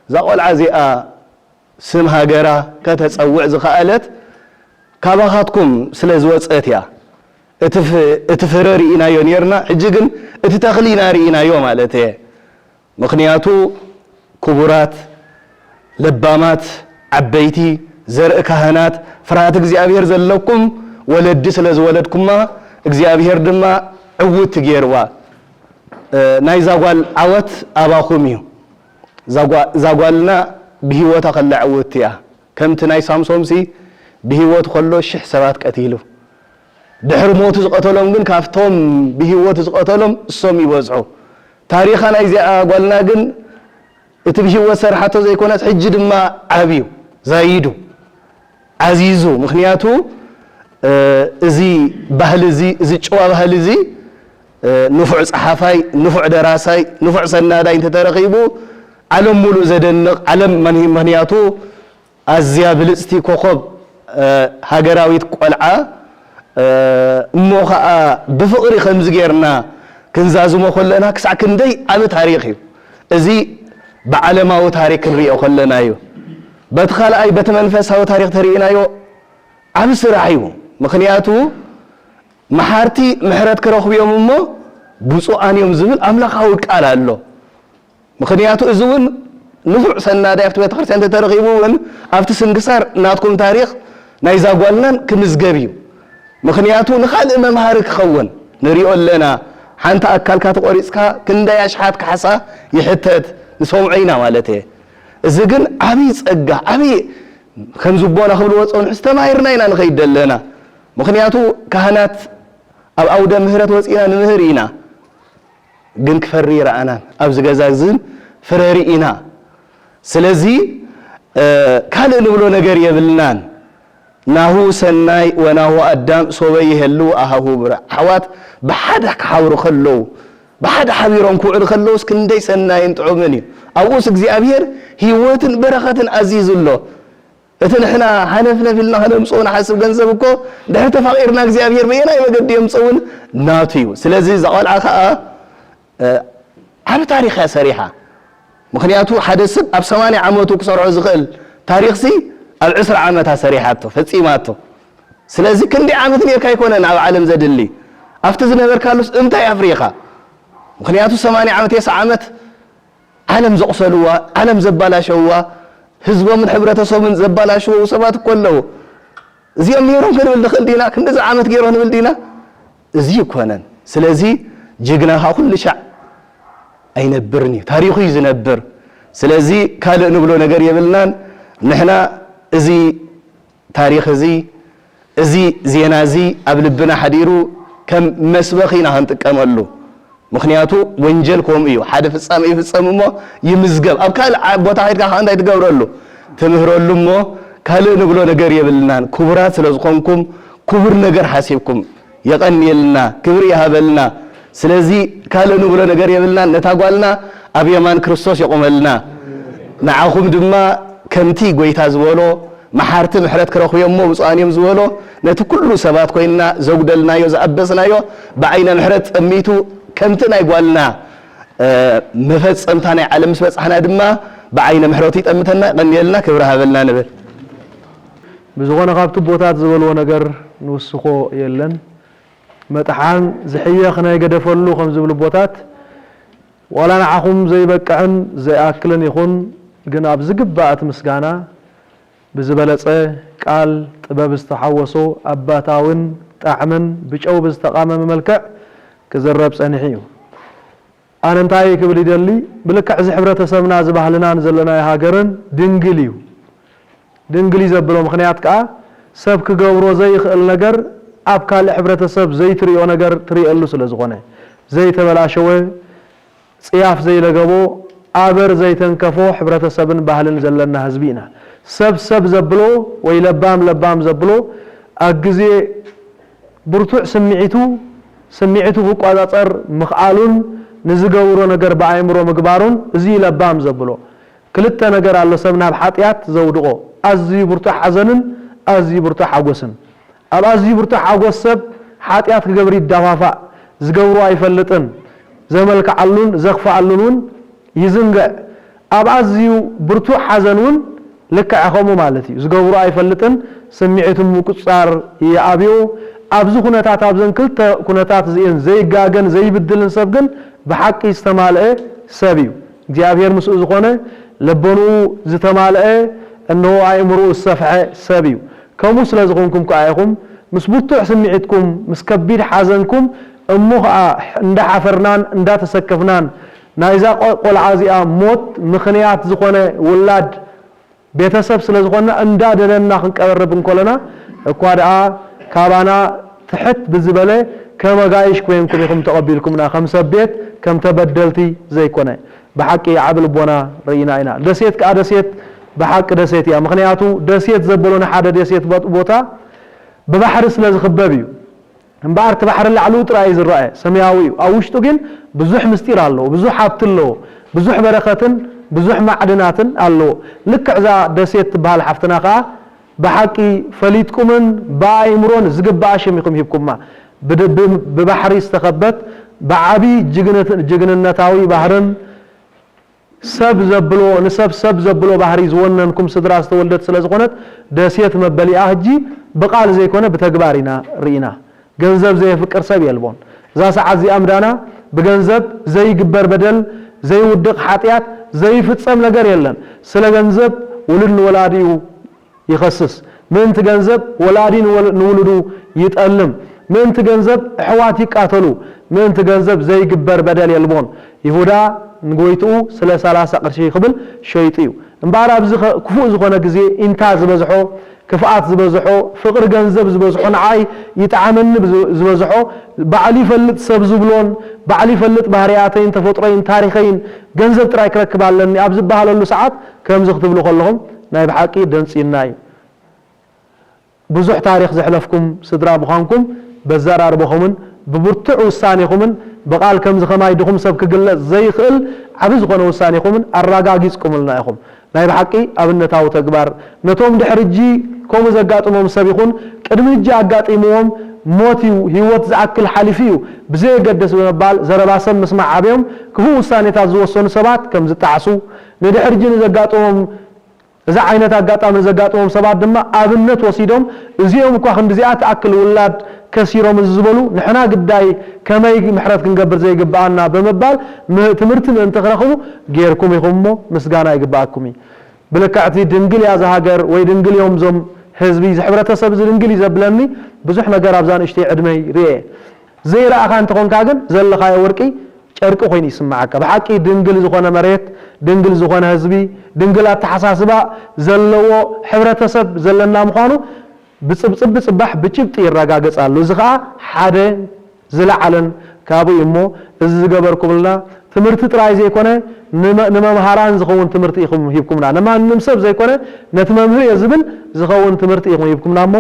እዛ ቆልዓ እዚኣ ስም ሃገራ ከተጸውዕ ዝኸኣለት ካባኻትኩም ስለ ዝወጸት እያ። እቲ ፍ-፣ እቲ ፍረ ርኢናዮ ኔርና፣ ሕጂ ግን እቲ ተኽሊ ኢና ርኢናዮ ማለት እየ። ምኽንያቱ ክቡራት፣ ለባማት፣ ዓበይቲ፣ ዘርኢ ካህናት፣ ፍርሃት እግዚኣብሔር ዘለኩም ወለዲ ስለ ዝወለድኩማ፣ እግዚኣብሔር ድማ ዕውት ገይርዋ። እ፣ ናይዛ ጓል ዓወት ኣባኹም እዩ። እዛ ጓ-፣ እዛ ጓልና ብህይወታ ከላ ዕውት እያ። ከምቲ ናይ ሳምሶምሲ ብህይወቱ ከሎ ሽሕ ሰባት ቀቲሉ። ድሕሪ ሞቱ ዝቐተሎም ግን ካብቶም ብህይወቱ ዝቐተሎም እሶም ይበዝሑ። ታሪኻ ናይዚኣ ጓልና ግን እቲ ብህይወት ሰርሓቶ ዘይኮነስ ሕጂ ድማ ዓብዩ፣ ዛይዱ፣ ዓዚዙ። ምኽንያቱ፣ እ፣ እዚ ባህሊ እዚ፣ እዚ ጨዋ ባህሊ እዚ፣ እ፣ ንፉዕ ጸሓፋይ፣ ንፉዕ ደራሳይ፣ ንፉዕ ሰናዳይ እንተተረኺቡ ዓለም ሙሉእ ዘደንቕ፣ ዓለም መን-፣ ምኽንያቱ ኣዝያ ብልጽቲ ኮኾብ፣ እ፣ ሃገራዊት ቆልዓ፣ እ፣ እሞ ኸኣ ብፍቕሪ ከምዚ ጌርና ክንዛዝሞ ከለና ክሳዕ ክንደይ ዓቢ ታሪኽ እዩ። እዚ ብዓለማዊ ታሪኽ ክንሪኦ ከለና እዩ። በቲ ካልኣይ፣ በቲ መንፈሳዊ ታሪኽ ተሪእናዮ ዓቢ ስራሕ እዩ። ምኽንያቱ መሓርቲ ምሕረት ክረኽቡ እዮም እሞ ብፁዓን እዮም ዝብል ኣምላኻዊ ቃል ኣሎ። ምኽንያቱ እዚ እውን ንፉዕ ሰናዳይ ኣብቲ ቤተክርስትያን እንተተረኺቡ እውን ኣብቲ ስንክሳር ናትኩም ታሪኽ ናይዛ ጓልናን ክምዝገብ እዩ። ምኽንያቱ ንኻልእ መምሃሪ ክኸውን ንሪኦ ኣለና። ሓንቲ ኣካልካ ተቖሪጽካ ክንደይ ኣሽሓት ካሕሳ ይሕተት ንሰምዖ ኢና ማለት እየ። እዚ ግን ዓብዪ ጸጋ፣ ዓብዪ ከም ዝቦና ክብልዎ ጸንሑ ተማሂርና ኢና ንኸይድ ዘለና። ምኽንያቱ ካህናት ኣብ ኣውደ ምህረት ወጺና ንምህር ኢና። ግን ክፈሪ ይረኣናን ኣብዚ ገዛ እዝን ፍረ ርኢና። ስለዚ ካልእ ንብሎ ነገር የብልናን። ናሁ ሰናይ ወናሁ ኣዳም ሶበ ይህሉ ኣሃሁ ብርዕ። ኣሕዋት ብሓደ ክሓብሩ ከለዉ፣ ብሓደ ሓቢሮም ክውዕሉ ከለዉስ ክንደይ ሰናይን ጥዑምን እዩ። ኣብኡስ እግዚኣብሔር ህይወትን በረኸትን ኣዚዙ ኣሎ። እቲ ንሕና ሃነፍነፍ ኢልና ከነምፅኦ ንሓስብ ገንዘብ እኮ ድሕሪ ተፋቒርና እግዚኣብሔር በየናይ መገዲ የምፅእውን ናቱ እዩ። ስለዚ እዛ ቆልዓ ከዓ ዓብ ታሪኽ እያ ሰሪሓ። ምኽንያቱ ሓደ ሰብ ኣብ ሰማንያ ዓመቱ ክሰርሖ ዝኽእል ታሪኽሲ ኣብ ዕስራ ዓመታ ሰሪሓቶ ፈጺማቶ። ስለዚ ክንዲ ዓመት ኔርካ ኣይኮነን ኣብ ዓለም ዘድሊ፣ ኣብቲ ዝነበርካሉስ እንታይ ኣፍሪኻ? ምኽንያቱ ሰማንያ ዓመት የስዓ ዓመት ዓለም ዘቑሰልዋ፣ ዓለም ዘባላሸውዋ፣ ህዝቦምን ሕብረተሰቡን ዘባላሸው ሰባት እኮ ኣለዉ። እዚኦም ነይሮም ክንብል ንኽእል ዲና? ክንድዚ ዓመት ገይሮ ንብል ዲና? እዚ ይኮነን። ስለዚ ጅግና ኸዓ ኩሉ ሻዕ ኣይነብርን እዩ፣ ታሪኹ እዩ ዝነብር። ስለዚ ካልእ ንብሎ ነገር የብልናን። ንሕና እዚ ታሪኽ እዚ፣ እዚ ዜና እዚ ኣብ ልብና ሓዲሩ ከም መስበኺ ኢና ክንጥቀመሉ። ምኽንያቱ ወንጀል ከምኡ እዩ። ሓደ ፍጻሜ ይፍጸም እሞ ይምዝገብ። ኣብ ካልእ ዓ-፣ ቦታ ከይድካ ከዓ እንታይ ትገብረሉ? ትምህረሉ እሞ ካልእ ንብሎ ነገር የብልናን። ክቡራት ስለ ዝኾንኩም ክቡር ነገር ሓሲብኩም የቐንየልና፣ ክብሪ ይሃበልና። ስለዚ ካልእ ንብሎ ነገር የብልናን። ነታ ጓልና ኣብ የማን ክርስቶስ የቑመልና። ንዓኹም ድማ ከምቲ ጎይታ ዝበሎ መሓርቲ ምሕረት ክረኽቡ እዮም እሞ ብፁዓን እዮም ዝበሎ፣ ነቲ ኩሉ ሰባት ኮይንና ዘጉደልናዮ፣ ዝኣበስናዮ ብዓይነ ምሕረት ጸሚቱ ከምቲ ናይ ጓልና፣ እ፣ መፈጸምታ ናይ ዓለም ምስ በጻሕና ድማ ብዓይነ ምሕረቱ ይጠምተና፣ የቐንየልና፣ ክብሪ ሃበልና ንብል። ብዝኾነ ካብቲ ኣቦታት ዝበልዎ ነገር ንውስኾ የለን። መጥሓን ዝሕየኽ ናይ ገደፈሉ ከም ዝብሉ ኣቦታት፣ ዋላ ንዓኹም ዘይበቅዕን ዘይኣክልን ይኹን፣ ግን ኣብ ዝግባእ እቲ ምስጋና ብዝበለጸ ቃል ጥበብ ዝተሓወሶ ኣባታውን ጣዕምን ብጨው ብዝተቓመመ መልክዕ ክዝረብ ጸኒሑ እዩ። ኣነ እንታይ ክብል ይደሊ፣ ብልክዕ እዚ ሕብረተሰብና፣ እዚ ባህልናን ዘለናዮ ሃገርን ድንግል እዩ። ድንግል እዩ ዘብሎ ምኽንያት ከኣ፣ ሰብ ክገብሮ ዘይኽእል ነገር ኣብ ካልእ ሕብረተሰብ ዘይትርእዮ ነገር ትርእየሉ ስለ ዝኾነ፣ ዘይተበላሸወ፣ ጽያፍ ዘይለገቦ፣ ኣበር ዘይተንከፎ ሕብረተሰብን ባህልን ዘለና ህዝቢ ኢና። ሰብ ሰብ ዘብሎ ወይ ለባም ለባም ዘብሎ ኣብ ግዜ ብርቱዕ ስምዒቱ፣ ስምዒቱ ክቋጻጸር ምኽኣሉን ንዝገብሮ ነገር ብኣእምሮ ምግባሩን፣ እዚ እዩ ለባም ዘብሎ። ክልተ ነገር ኣሎ ሰብ ናብ ሓጢኣት ዘውድቖ፣ ኣዝዩ ብርቱዕ ሓዘንን ኣዝዩ ብርቱዕ ሓጎስን። ኣብ ኣዝዩ ብርቱዕ ሓጎስ ሰብ ሓጢኣት ክገብር ይዳፋፋእ፣ ዝገብሮ ኣይፈልጥን፣ ዘመልክዓሉን ዘኽፍኣሉን እውን ይዝንግዕ። ኣብ ኣዝዩ ብርቱዕ ሓዘን እውን ልክዕ ከምኡ ማለት እዩ። ዝገብሮ ኣይፈልጥን፣ ስምዒቱ ምቁጽጻር ይኣብዮ። ኣብዚ ኩነታት፣ ኣብዘን ክልተ ኩነታት እዚኤን ዘይጋገን ዘይብድልን ሰብ ግን ብሓቂ ዝተማልአ ሰብ እዩ። እግዚኣብሔር ምስኡ ዝኾነ፣ ለቦንኡ ዝተማልአ፣ እንሆ ኣእምሮኡ ዝሰፍሐ ሰብ እዩ። ከምኡ ስለ ዝኾንኩም ከኣ ኢኹም ምስ ብርቱዕ ስምዒትኩም፣ ምስ ከቢድ ሓዘንኩም፣ እሞ ኸኣ እንዳሓፈርናን እንዳተሰከፍናን ናይዛ ቆ-፣ ቆልዓ እዚኣ ሞት ምኽንያት ዝኾነ ውላድ ቤተሰብ ስለ ዝኾንና እንዳደነንና ክንቀርብ እንከለና እኳ ደኣ ካባና ትሕት ብዝበለ ከም ኣጋይሽ ኮይንኩም ኢኹም ተቐቢልኩምና፣ ከም ሰብ ቤት፣ ከም ተበደልቲ ዘይኮነ። ብሓቂ ዓቢ ልቦና ርኢና ኢና። ደሴት ከኣ ደሴት ብሓቂ ደሴት እያ። ምኽንያቱ ደሴት ዘበሎ ንሓደ ደሴት ቦ-፣ ቦታ ብባሕሪ ስለ ዝኽበብ እዩ። እምበኣር እቲ ባሕሪ ላዕሉ ጥራይ እዩ ዝረኣየ፣ ሰማያዊ እዩ። ኣብ ውሽጡ ግን ብዙሕ ምስጢር ኣለዎ፣ ብዙሕ ሃብቲ ኣለዎ፣ ብዙሕ በረኸትን ብዙሕ ማዕድናትን ኣለዎ። ልክዕ እዛ ደሴት ትበሃል ሓፍትና ከኣ ብሓቂ ፈሊጥኩምን ብኣእምሮን ዝግባኣ ሽም ኢኹም ሂብኩማ። ብድ-፣ ብ-፣ ብባሕሪ ዝተኸበት፣ ብዓቢ ጅግነት-፣ ጅግንነታዊ ባህርን ሰብ ዘብሎ፣ ንሰብ ሰብ ዘብሎ ባህሪ ዝወነንኩም ስድራ ዝተወልደት ስለ ዝኾነት፣ ደሴት መበሊኣ ሕጂ ብቓል ዘይኮነ ብተግባር ኢና ርኢና። ገንዘብ ዘየፍቅር ሰብ የልቦን። እዛ ሰዓት እዚኣ ምዳና ብገንዘብ ዘይግበር በደል፣ ዘይውድቕ ሓጢኣት፣ ዘይፍጸም ነገር የለን። ስለ ገንዘብ ውሉድ ንወላዲኡ ይኸስስ። ምእንቲ ገንዘብ ወላዲ ንወል-፣ ንውሉዱ ይጠልም። ምእንቲ ገንዘብ ኣሕዋት ይቃተሉ። ምእንቲ ገንዘብ ዘይግበር በደል የልቦን። ይሁዳ ንጎይትኡ ስለ ሰላሳ ቅርሺ ክብል ሸይጡ እዩ። እምበኣር ኣብዚ ኸ-፣ ክፉእ ዝኾነ ግዜ ኢንታ ዝበዝሖ፣ ክፍኣት ዝበዝሖ፣ ፍቕሪ ገንዘብ ዝበዝሖ፣ ንዓይ ይጥዓመኒ ብዝ-፣ ዝበዝሖ፣ ባዕሉ ይፈልጥ ሰብ ዝብሎን፣ ባዕሉ ይፈልጥ ባህርያተይን ተፈጥሮይን ታሪኸይን ገንዘብ ጥራይ ክረክብ ኣለኒ ኣብ ዝበሃለሉ ሰዓት ከምዚ ክትብሉ ከለኹም ናይ ብሓቂ ደንጽዩና እዩ። ብዙሕ ታሪኽ ዘሕለፍኩም ስድራ ምዃንኩም በዘራርቦኹምን ብብርቱዕ ውሳኔኹምን ብቓል ከምዚ ከማይ ድኹም ሰብ ክግለጽ ዘይኽእል ዓቢ ዝኾነ ውሳኔኹምን ኣረጋጊጽኩምልና ኢኹም። ናይ ብሓቂ ኣብነታዊ ተግባር። ነቶም ድሕሪ ሕጂ ከምኡ ዘጋጥሞም ሰብ ይኹን ቅድሚ ሕጂ ኣጋጢምዎም ሞት እዩ፣ ህይወት ዝኣክል ሓሊፉ እዩ፣ ብዘየገድስ ብምባል ዘረባ ሰብ ምስማዕ ኣብዮም ክፉእ ውሳኔታት ዝወሰኑ ሰባት ከም ዝጠዓሱ፣ ንድሕሪ ሕጂ ንዘጋጥሞም፣ እዚ ዓይነት ኣጋጣሚ ንዘጋጥሞም ሰባት ድማ ኣብነት ወሲዶም፣ እዚኦም እኳ ክንድዚኣ ትኣክል ውላድ ከሲሮም እዚ ዝበሉ፣ ንሕና ግዳይ ከመይ ምሕረት ክንገብር ዘይግብኣና ብምባል ም-፣ ትምህርቲ ምእንቲ ክረኽቡ ጌርኩም ኢኹም እሞ ምስጋና ይግብኣኩም እዩ። ብልክዕ እቲ ድንግል እያ እዛ ሃገር ወይ ድንግል እዮም እዞም ህዝቢ፣ እዚ ሕብረተሰብ እዚ ድንግል እዩ ዘብለኒ ብዙሕ ነገር ኣብዛ ንእሽተይ ዕድመይ ርእየ። ዘይረኣኻ እንተኾንካ ግን ዘለኻዮ ወርቂ ጨርቂ ኮይኑ ይስምዓካ። ብሓቂ ድንግል ዝኾነ መሬት፣ ድንግል ዝኾነ ህዝቢ፣ ድንግል ኣተሓሳስባ ዘለዎ ሕብረተሰብ ዘለና ምዃኑ ብጽብ-፣ ጽብ-፣ ጽባሕ ብጭብጢ ይረጋገጽ ኣሎ። እዚ ኸኣ ሓደ ዝለዓለን ካብኡ እዩ እሞ፣ እዚ ዝገበርኩምልና ትምህርቲ ጥራይ ዘይኮነ፣ ንመ-፣ ንመምሃራን ዝኸውን ትምህርቲ ኢኹም ሂብኩምና። ንማንም ሰብ ዘይኮነ፣ ነቲ መምህር እየ ዝብል ዝኸውን ትምህርቲ ኢኹም ሂብኩምና እሞ፣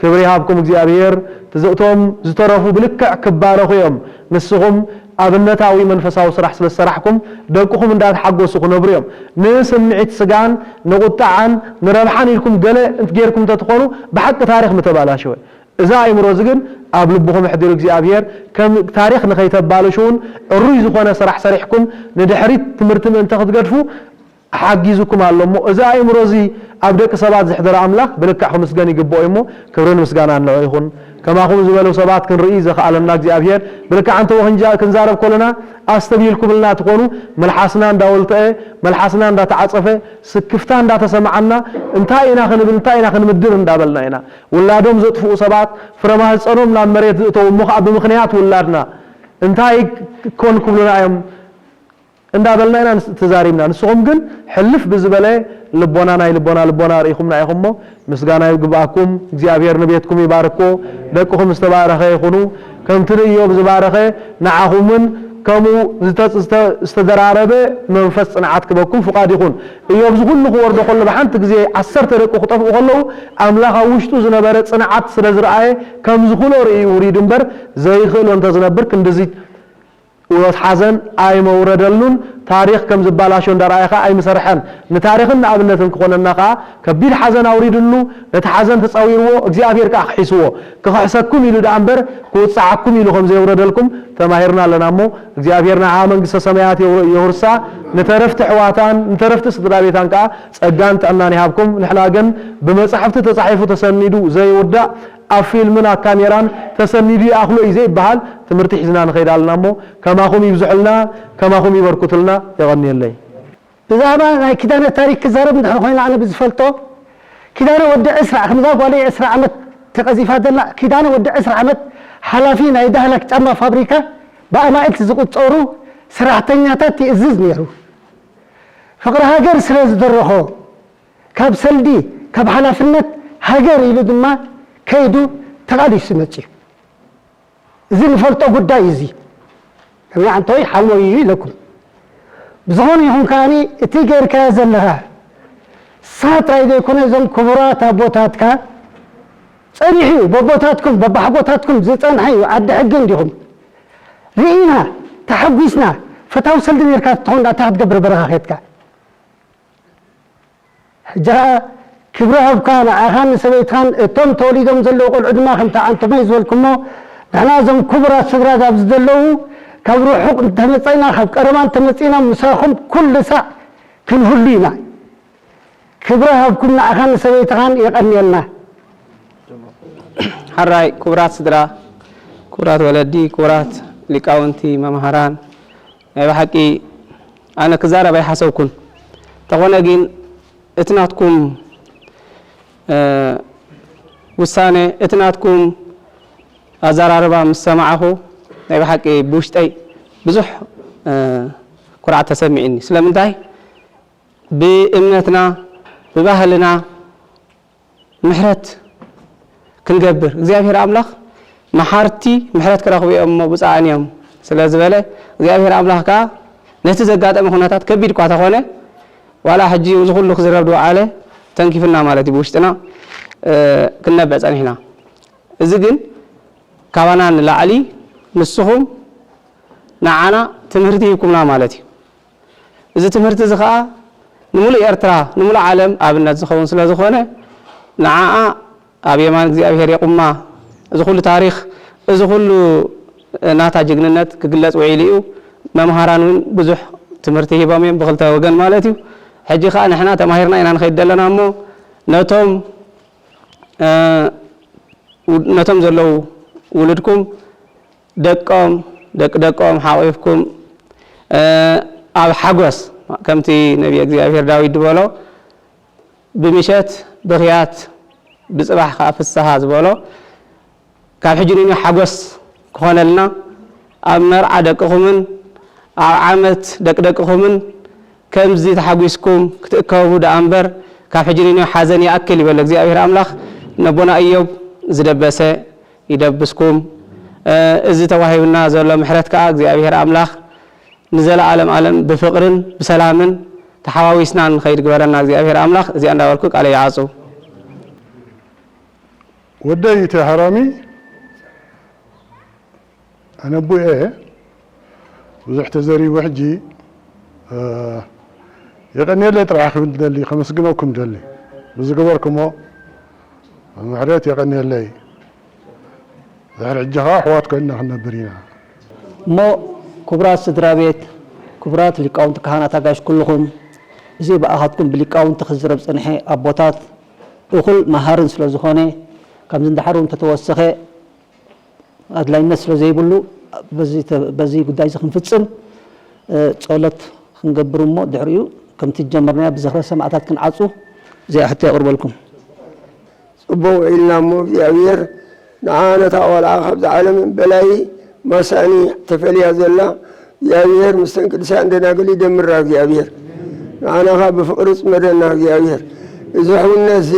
ክብሪ ይሃብኩም እግዚኣብሔር። ትዝእቶም ዝተረፉ ብልክዕ ክባረኹ እዮም። ንስኹም ኣብነታዊ መንፈሳዊ ስራሕ ስለ ዝሰራሕኩም፣ ደቅኹም እንዳተሓጎሱ ክነብሩ እዮም። ንስምዒት ስጋን ንቁጣዓን ንረብሓን ኢልኩም ገለ ጌርኩም እንተትኾኑ፣ ብሓቂ ታሪኽ ምተባላሸወ። እዚ ኣእምሮ እዚ ግን ኣብ ልብኹም ኣሕዲሩ እግዚኣብሔር፣ ከም ታሪኽ ንኸይተባልሽውን ዕሩይ ዝኾነ ስራሕ ሰሪሕኩም ንድሕሪት ትምህርቲ ምእንቲ ክትገድፉ ሓጊዙኩም ኣሎ እሞ፣ እዚ ኣእምሮ እዚ ኣብ ደቂ ሰባት ዘሕደረ ኣምላኽ ብልክዕ ክምስገን ይግብኦ እዩ እሞ፣ ክብርን ምስጋናን ንዕኡ ይኹን። ከማኹም ዝበሉ ሰባት ክንርኢ ዘኽኣለና እግዚኣብሔር፣ ብልክዕ ኣንተ ወክንጃ-፣ ክንዛረብ ከለና ኣስተብሂልኩምልና ትኾኑ፣ መልሓስና እንዳወልጠአ፣ መልሓስና እንዳተዓጸፈ፣ ስክፍታ እንዳተሰምዓና፣ እንታይ ኢና ክንብል፣ እንታይ ኢና ክንምድር እንዳበልና ኢና። ውላዶም ዘጥፍኡ ሰባት፣ ፍረ ማህጸኖም ናብ መሬት ዝእተዉ እሞ ኸኣ ብምኽንያት ውላድና እንታይ ኮን ክብሉና እዮም እንዳበልና ኢና ንስ-፣ ተዛሪብና። ንስኹም ግን ሕልፍ ብዝበለ ልቦና፣ ናይ ልቦና ልቦና ርኢኹምና ኢኹም እሞ፣ ምስጋና ይግብኣኩም። እግዚኣብሔር ንቤትኩም ይባርኮ፣ ደቅኹም ዝተባረኸ ይኹኑ። ከምቲ ንእዮብ ዝባረኸ ንዓኹምን ከምኡ ዝተ-፣ ዝተ-፣ ዝተደራረበ መንፈስ ጽንዓት ክበኩም ፍቓድ ይኹን። እዮብ እዚ ኩሉ ክወርዶ ከሎ ብሓንቲ ግዜ ዓሰርተ ደቁ ክጠፍኡ ከለዉ ኣምላኽ ኣብ ውሽጡ ዝነበረ ጽንዓት ስለ ዝረኣየ ከም ዝኽእሎ ርእዩ ውሪዱ እምበር ዘይኽእሎ እንተዝነብር ክንድዚ ውሮት ሓዘን ኣይመውረደሉን። ታሪኽ ከም ዝባላሾ እንዳረኣየ ኸኣ ኣይምሰርሐን። ንታሪኽን ንኣብነትን ክኾነና ኸኣ ከቢድ ሓዘን ኣውሪድሉ፣ ነቲ ሓዘን ተጻዊርዎ፣ እግዚኣብሔር ከኣ ክሒስዎ። ክኽሕሰኩም ኢሉ ደኣ እምበር ክውጽዓኩም ኢሉ ከም ዘየውረደልኩም ተማሂርና ኣለና እሞ፣ እግዚኣብሔር ንዓ መንግስተ ሰማያት የው-፣ የውርሳ። ንተረፍቲ ኣሕዋታን ንተረፍቲ ስድራ ቤታን ከኣ ጸጋን ጥዕናን ይሃብኩም። ንሕና ግን ብመጻሕፍቲ ተጻሒፉ ተሰኒዱ ዘይውዳእ ኣብ ፊልምን ኣብ ካሜራን ተሰኒዱ ይኣኽሎ እዩ ዘይበሃል ትምህርቲ ሒዝና ንኸይድ ኣለና እሞ፣ ከማኹም ይብዝሑልና፣ ከማኹም ይበርኩትልና። የቐንየለይ። ብዛዕባ ናይ ኪዳነ ታሪክ ክዛረብ እንድሕር ኮይነ፣ ኣነ ብዝፈልጦ፣ ኪዳነ ወዲ ዕስራ፣ ከምዛ ጓለይ ዕስራ ዓመት ተቐዚፋ ዘላ፣ ኪዳነ ወዲ ዕስራ ዓመት ሓላፊ ናይ ዳህላክ ጫማ ፋብሪካ፣ ብኣማኢት ዝቑጸሩ ሰራሕተኛታት ይእዝዝ ነይሩ። ፍቕሪ ሃገር ስለ ዝደረኾ፣ ካብ ሰልዲ፣ ካብ ሓላፍነት ሃገር ኢሉ ድማ ከይዱ ተቓሊሱ መጺኡ። እዚ ንፈልጦ ጉዳይ እዩ። እዚ ከመይ ዓንተወይ ሓሞይ እዩ ኢለኩም። ብዝኾነ ይኹን ከኣኒ፣ እቲ ጌርካዮ ዘለኻ ንስኻ ጥራይ ዘይኮነ፣ እዞም ክቡራት ኣቦታትካ ጸኒሑ እዩ። በቦታትኩም፣ በባሓጎታትኩም ዝጸንሐ እዩ። ዓዲ ሕጊ እንዲኹም ርኢና፣ ተሓጒስና። ፈታዊ ሰልዲ ኔርካ ትኾን፣ እንታይ ክትገብር በረኻ ኬድካ? ሕጂ ኸኣ ክብሪ ሃብካ፣ ንዓኻን ንሰበይትኻን፣ እቶም ተወሊዶም ዘለዉ ቆልዑ ድማ፣ ከምቲ ዓንቶመይ ዝበልኩሞ፣ ንሕና እዞም ክቡራት ስድራ ኣብዚ ዘለዉ፣ ካብ ርሑቕ እንተመጸእና፣ ካብ ቀረባ እንተመጺእና፣ ምሳኹም ኩሉ ሳዕ ክንህሉ ኢና። ክብሪ ሃብኩም፣ ንዓኻን ንሰበይትኻን የቐንየልና። ሕራይ ክቡራት ስድራ፣ ክቡራት ወለዲ፣ ክቡራት ሊቃውንቲ፣ መምሃራን፣ ናይ ብሓቂ ኣነ ክዛረብ ኣይሓሰብኩን። እንተኾነ ግን እቲ ናትኩም፣ እ፣ ውሳነ፣ እቲ ናትኩም ኣዘራርባ ምስ ሰማዕኹ ናይ ብሓቂ ብውሽጠይ ብዙሕ፣ እ፣ ኩርዓት ተሰሚዕኒ። ስለምንታይ? ብእምነትና፣ ብባህልና፣ ምሕረት ክንገብር እግዚኣብሔር ኣምላኽ መሓርቲ ምሕረት ክረኽቡ እዮም እሞ ብፁዓን እዮም ስለ ዝበለ እግዚኣብሔር ኣምላኽ ከዓ ነቲ ዘጋጠመ ኩነታት ከቢድ እኳ ተኾነ ዋላ ሕጂ እዚ ኩሉ ክዝረብ ዝወዓለ ተንኪፍና ማለት እዩ ብውሽጥና ክንነብዕ ጸኒሕና። እዚ ግን ካባና ንላዕሊ ንስኹም ንዓና ትምህርቲ ሂብኩምና ማለት እዩ። እዚ ትምህርቲ እዚ ኸዓ ንምሉእ ኤርትራ ንምሉእ ዓለም ኣብነት ዝኸውን ስለ ዝኾነ ንዓኣ ኣብ የማን እግዚኣብሔር የቑማ። እዚ ኩሉ ታሪኽ እዚ ኩሉ ናታ ጅግንነት ክግለጽ ውዒሉ እዩ። መምሃራን እውን ብዙሕ ትምህርቲ ሂቦም እዮም ብክልተ ወገን ማለት እዩ። ሕጂ ኸዓ ንሕና ተማሂርና ኢና ንኸይድ ዘለና እሞ ነቶም ነቶም ዘለዉ ውሉድኩም ደቆም ደቂ ደቆም ሓቒፍኩም ኣብ ሓጎስ ከምቲ ነቢየ እግዚኣብሔር ዳዊት ዝበሎ ብምሸት ብኽያት ብጽባሕ ከዓ ፍስሃ ዝበሎ ካብ ሕጂ ንንዮ ሓጎስ ክኾነልና ኣብ መርዓ ደቅኹምን ኣብ ዓመት ደቂ ደቅኹምን ከምዚ ተሓጒስኩም ክትእከቡ ደኣ እምበር ካብ ሕጂ ንንዮ ሓዘን ይኣክል ይበሎ እግዚኣብሔር ኣምላኽ ነቦና እዮብ ዝደበሰ ይደብስኩም። እዚ ተዋሂብና ዘሎ ምሕረት ከኣ እግዚኣብሔር ኣምላኽ ንዘለዓለም ኣለም ብፍቕርን ብሰላምን ተሓዋዊስና ንኸይድ ግበረና እግዚኣብሔር ኣምላኽ። እዚኣ እንዳበልኩ ቃለይ ይዓጹ። ወደይ እቲ ሓራሚ ኣነ ኣቦ እየ። ብዙሕ ተዘሪቡ ሕጂ የቐንየለይ ጥራሕ ክብል ደሊ ከመስግነኩም ደሊ ብዝገበርኩሞ ምሕረት የቐንየለይ። ድሕሪ ሕጂ ኸዓ ኣሕዋት ኮይንና ክንነብር ኢና። እሞ ክቡራት ስድራ ቤት፣ ክቡራት ሊቃውንቲ ካህናት ኣጋይሽ ኩልኹም፣ እዚ ብኣኻትኩም ብሊቃውንቲ ክዝረብ ዝጸንሐ ኣቦታት እኹል መሃርን ስለ ዝኾነ፣ ከምዚ እንድሕር እውን እንተተወሰኸ ኣድላይነት ስለ ዘይብሉ፣ በዚ ጉዳይ እዚ ክንፍጽም ጸሎት ክንገብር እሞ ድሕሪኡ ከምቲ ዝጀመርናዮ ብዝኽረ ሰማእታት ክንዓጹ እዚኣ ሕቶ የቕርበልኩም። ጽቡቕ ውዒልና እሞ እግዚኣብሔር ንዓ ነታ ቆልዓ ካብዛ ዓለም በላይ ማሳኒ ተፈልያ ዘላ እግዚኣብሔር ምስተን ቅዱሳን ደናግል ይደምራ እግዚኣብሔር ንዓና ኸዓ ብፍቕሪ ጽመደና እግዚኣብሔር እዚ ሕውነት እዚ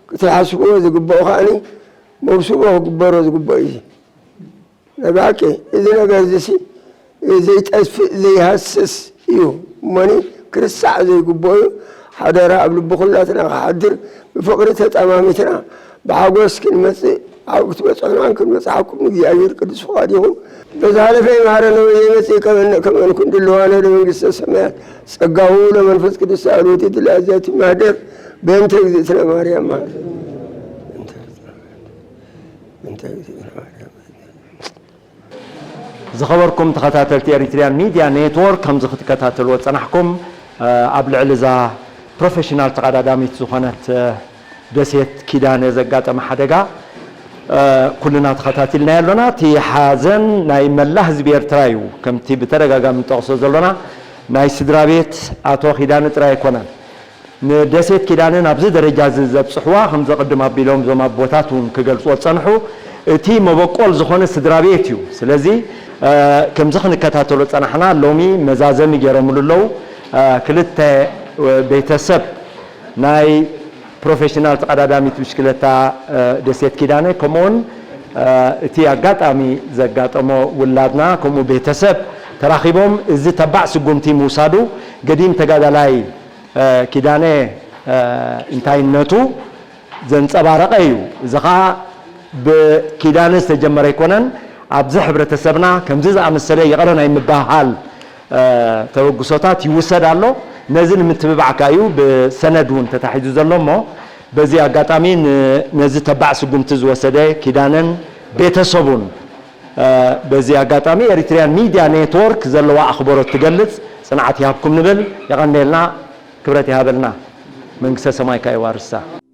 ክትሓስብዎ ዝግብኦ ኸዓኒ መብስቦ ክግበሮ ዝግብኦ እዩ። ናይ ብሓቂ እዚ ነገር እዚሲ ዘይጠፍእ ዘይሃስስ እዩ እሞኒ ክርሳዕ ዘይግብኦ እዩ። ሓደራ ኣብ ልቢ ኩላትና ክሓድር ብፍቕሪ ተጠማሚትና ብሓጎስ ክንመፅእ ኣብ ክትበፅሑናን ክንበፅሓኩም እግዚኣብሔር ቅዱስ ፍቓድ ይኹን። በዝሓለፈ ይምሃረነ ወዘይመፅእ ይቀበልነ ከመ ንኩን ድልዋነ ለመንግስተ ሰማያት ጸጋሁ ለመንፈስ ቅዱስ ላዕለወቲ ድል ኣዛቲ ማህደር በእንተ እግዝእትነ ማርያም ማለት ዝኸበርኩም ተኸታተልቲ ኤሪትሪያን ሚድያ ኔትወርክ ከምዚ ክትከታተልዎ ዝጸናሕኩም ኣብ ልዕሊ እዛ ፕሮፌሽናል ተቐዳዳሚት ዝኾነት ደሴት ኪዳነ ዘጋጠመ ሓደጋ ኩልና ተኸታቲልናዮ ኣሎና። እቲ ሓዘን ናይ መላእ ህዝቢ ኤርትራ እዩ። ከምቲ ብተደጋጋሚ ንጠቕሶ ዘሎና ናይ ስድራ ቤት ኣቶ ኪዳነ ጥራይ ኣይኮነን። ንደሴት ኪዳነ ናብዚ ደረጃ እዚ ዘብጽሕዋ ከምዚ ቅድም ኣቢሎም እዞም ኣቦታት እውን ክገልጽዎ ዝጸንሑ እቲ መበቆል ዝኾነ ስድራ ቤት እዩ። ስለዚ ከምዚ ክንከታተሎ ዝጸናሕና ሎሚ መዛዘሚ ገይሮምሉ ኣለዉ። ክልተ ቤተሰብ ናይ ፕሮፌሽናል ተቐዳዳሚት ብሽክለታ ደሴት ኪዳነ ከምኡውን እቲ ኣጋጣሚ ዘጋጠሞ ውላድና ከምኡ ቤተሰብ ተራኺቦም እዚ ተባዕ ስጉምቲ ምውሳዱ ገዲም ተጋዳላይ ኪዳነ እንታይነቱ ዘንጸባረቐ እዩ። እዚ ኸዓ ብኪዳነ ዝተጀመረ ኣይኮነን። ኣብዚ ሕብረተሰብና ከምዚ ዝኣመሰለ ይቕረ ናይ ምብህሃል ተበግሶታት ይውሰድ ኣሎ። ነዚ ንምትብባዕ ከኣ እዩ ብሰነድ እውን ተታሒዙ ዘሎ እሞ በዚ ኣጋጣሚ ነዚ ተባዕ ስጉምቲ ዝወሰደ ኪዳነን ቤተሰቡን በዚ ኣጋጣሚ ኤሪትሪያን ሚድያ ኔትወርክ ዘለዋ ኣኽብሮት ትገልጽ። ጽንዓት ይሃብኩም ንብል። የቐንየልና። ክብረት ይሃበልና። መንግስተ ሰማይ ከኣ የዋርሳ።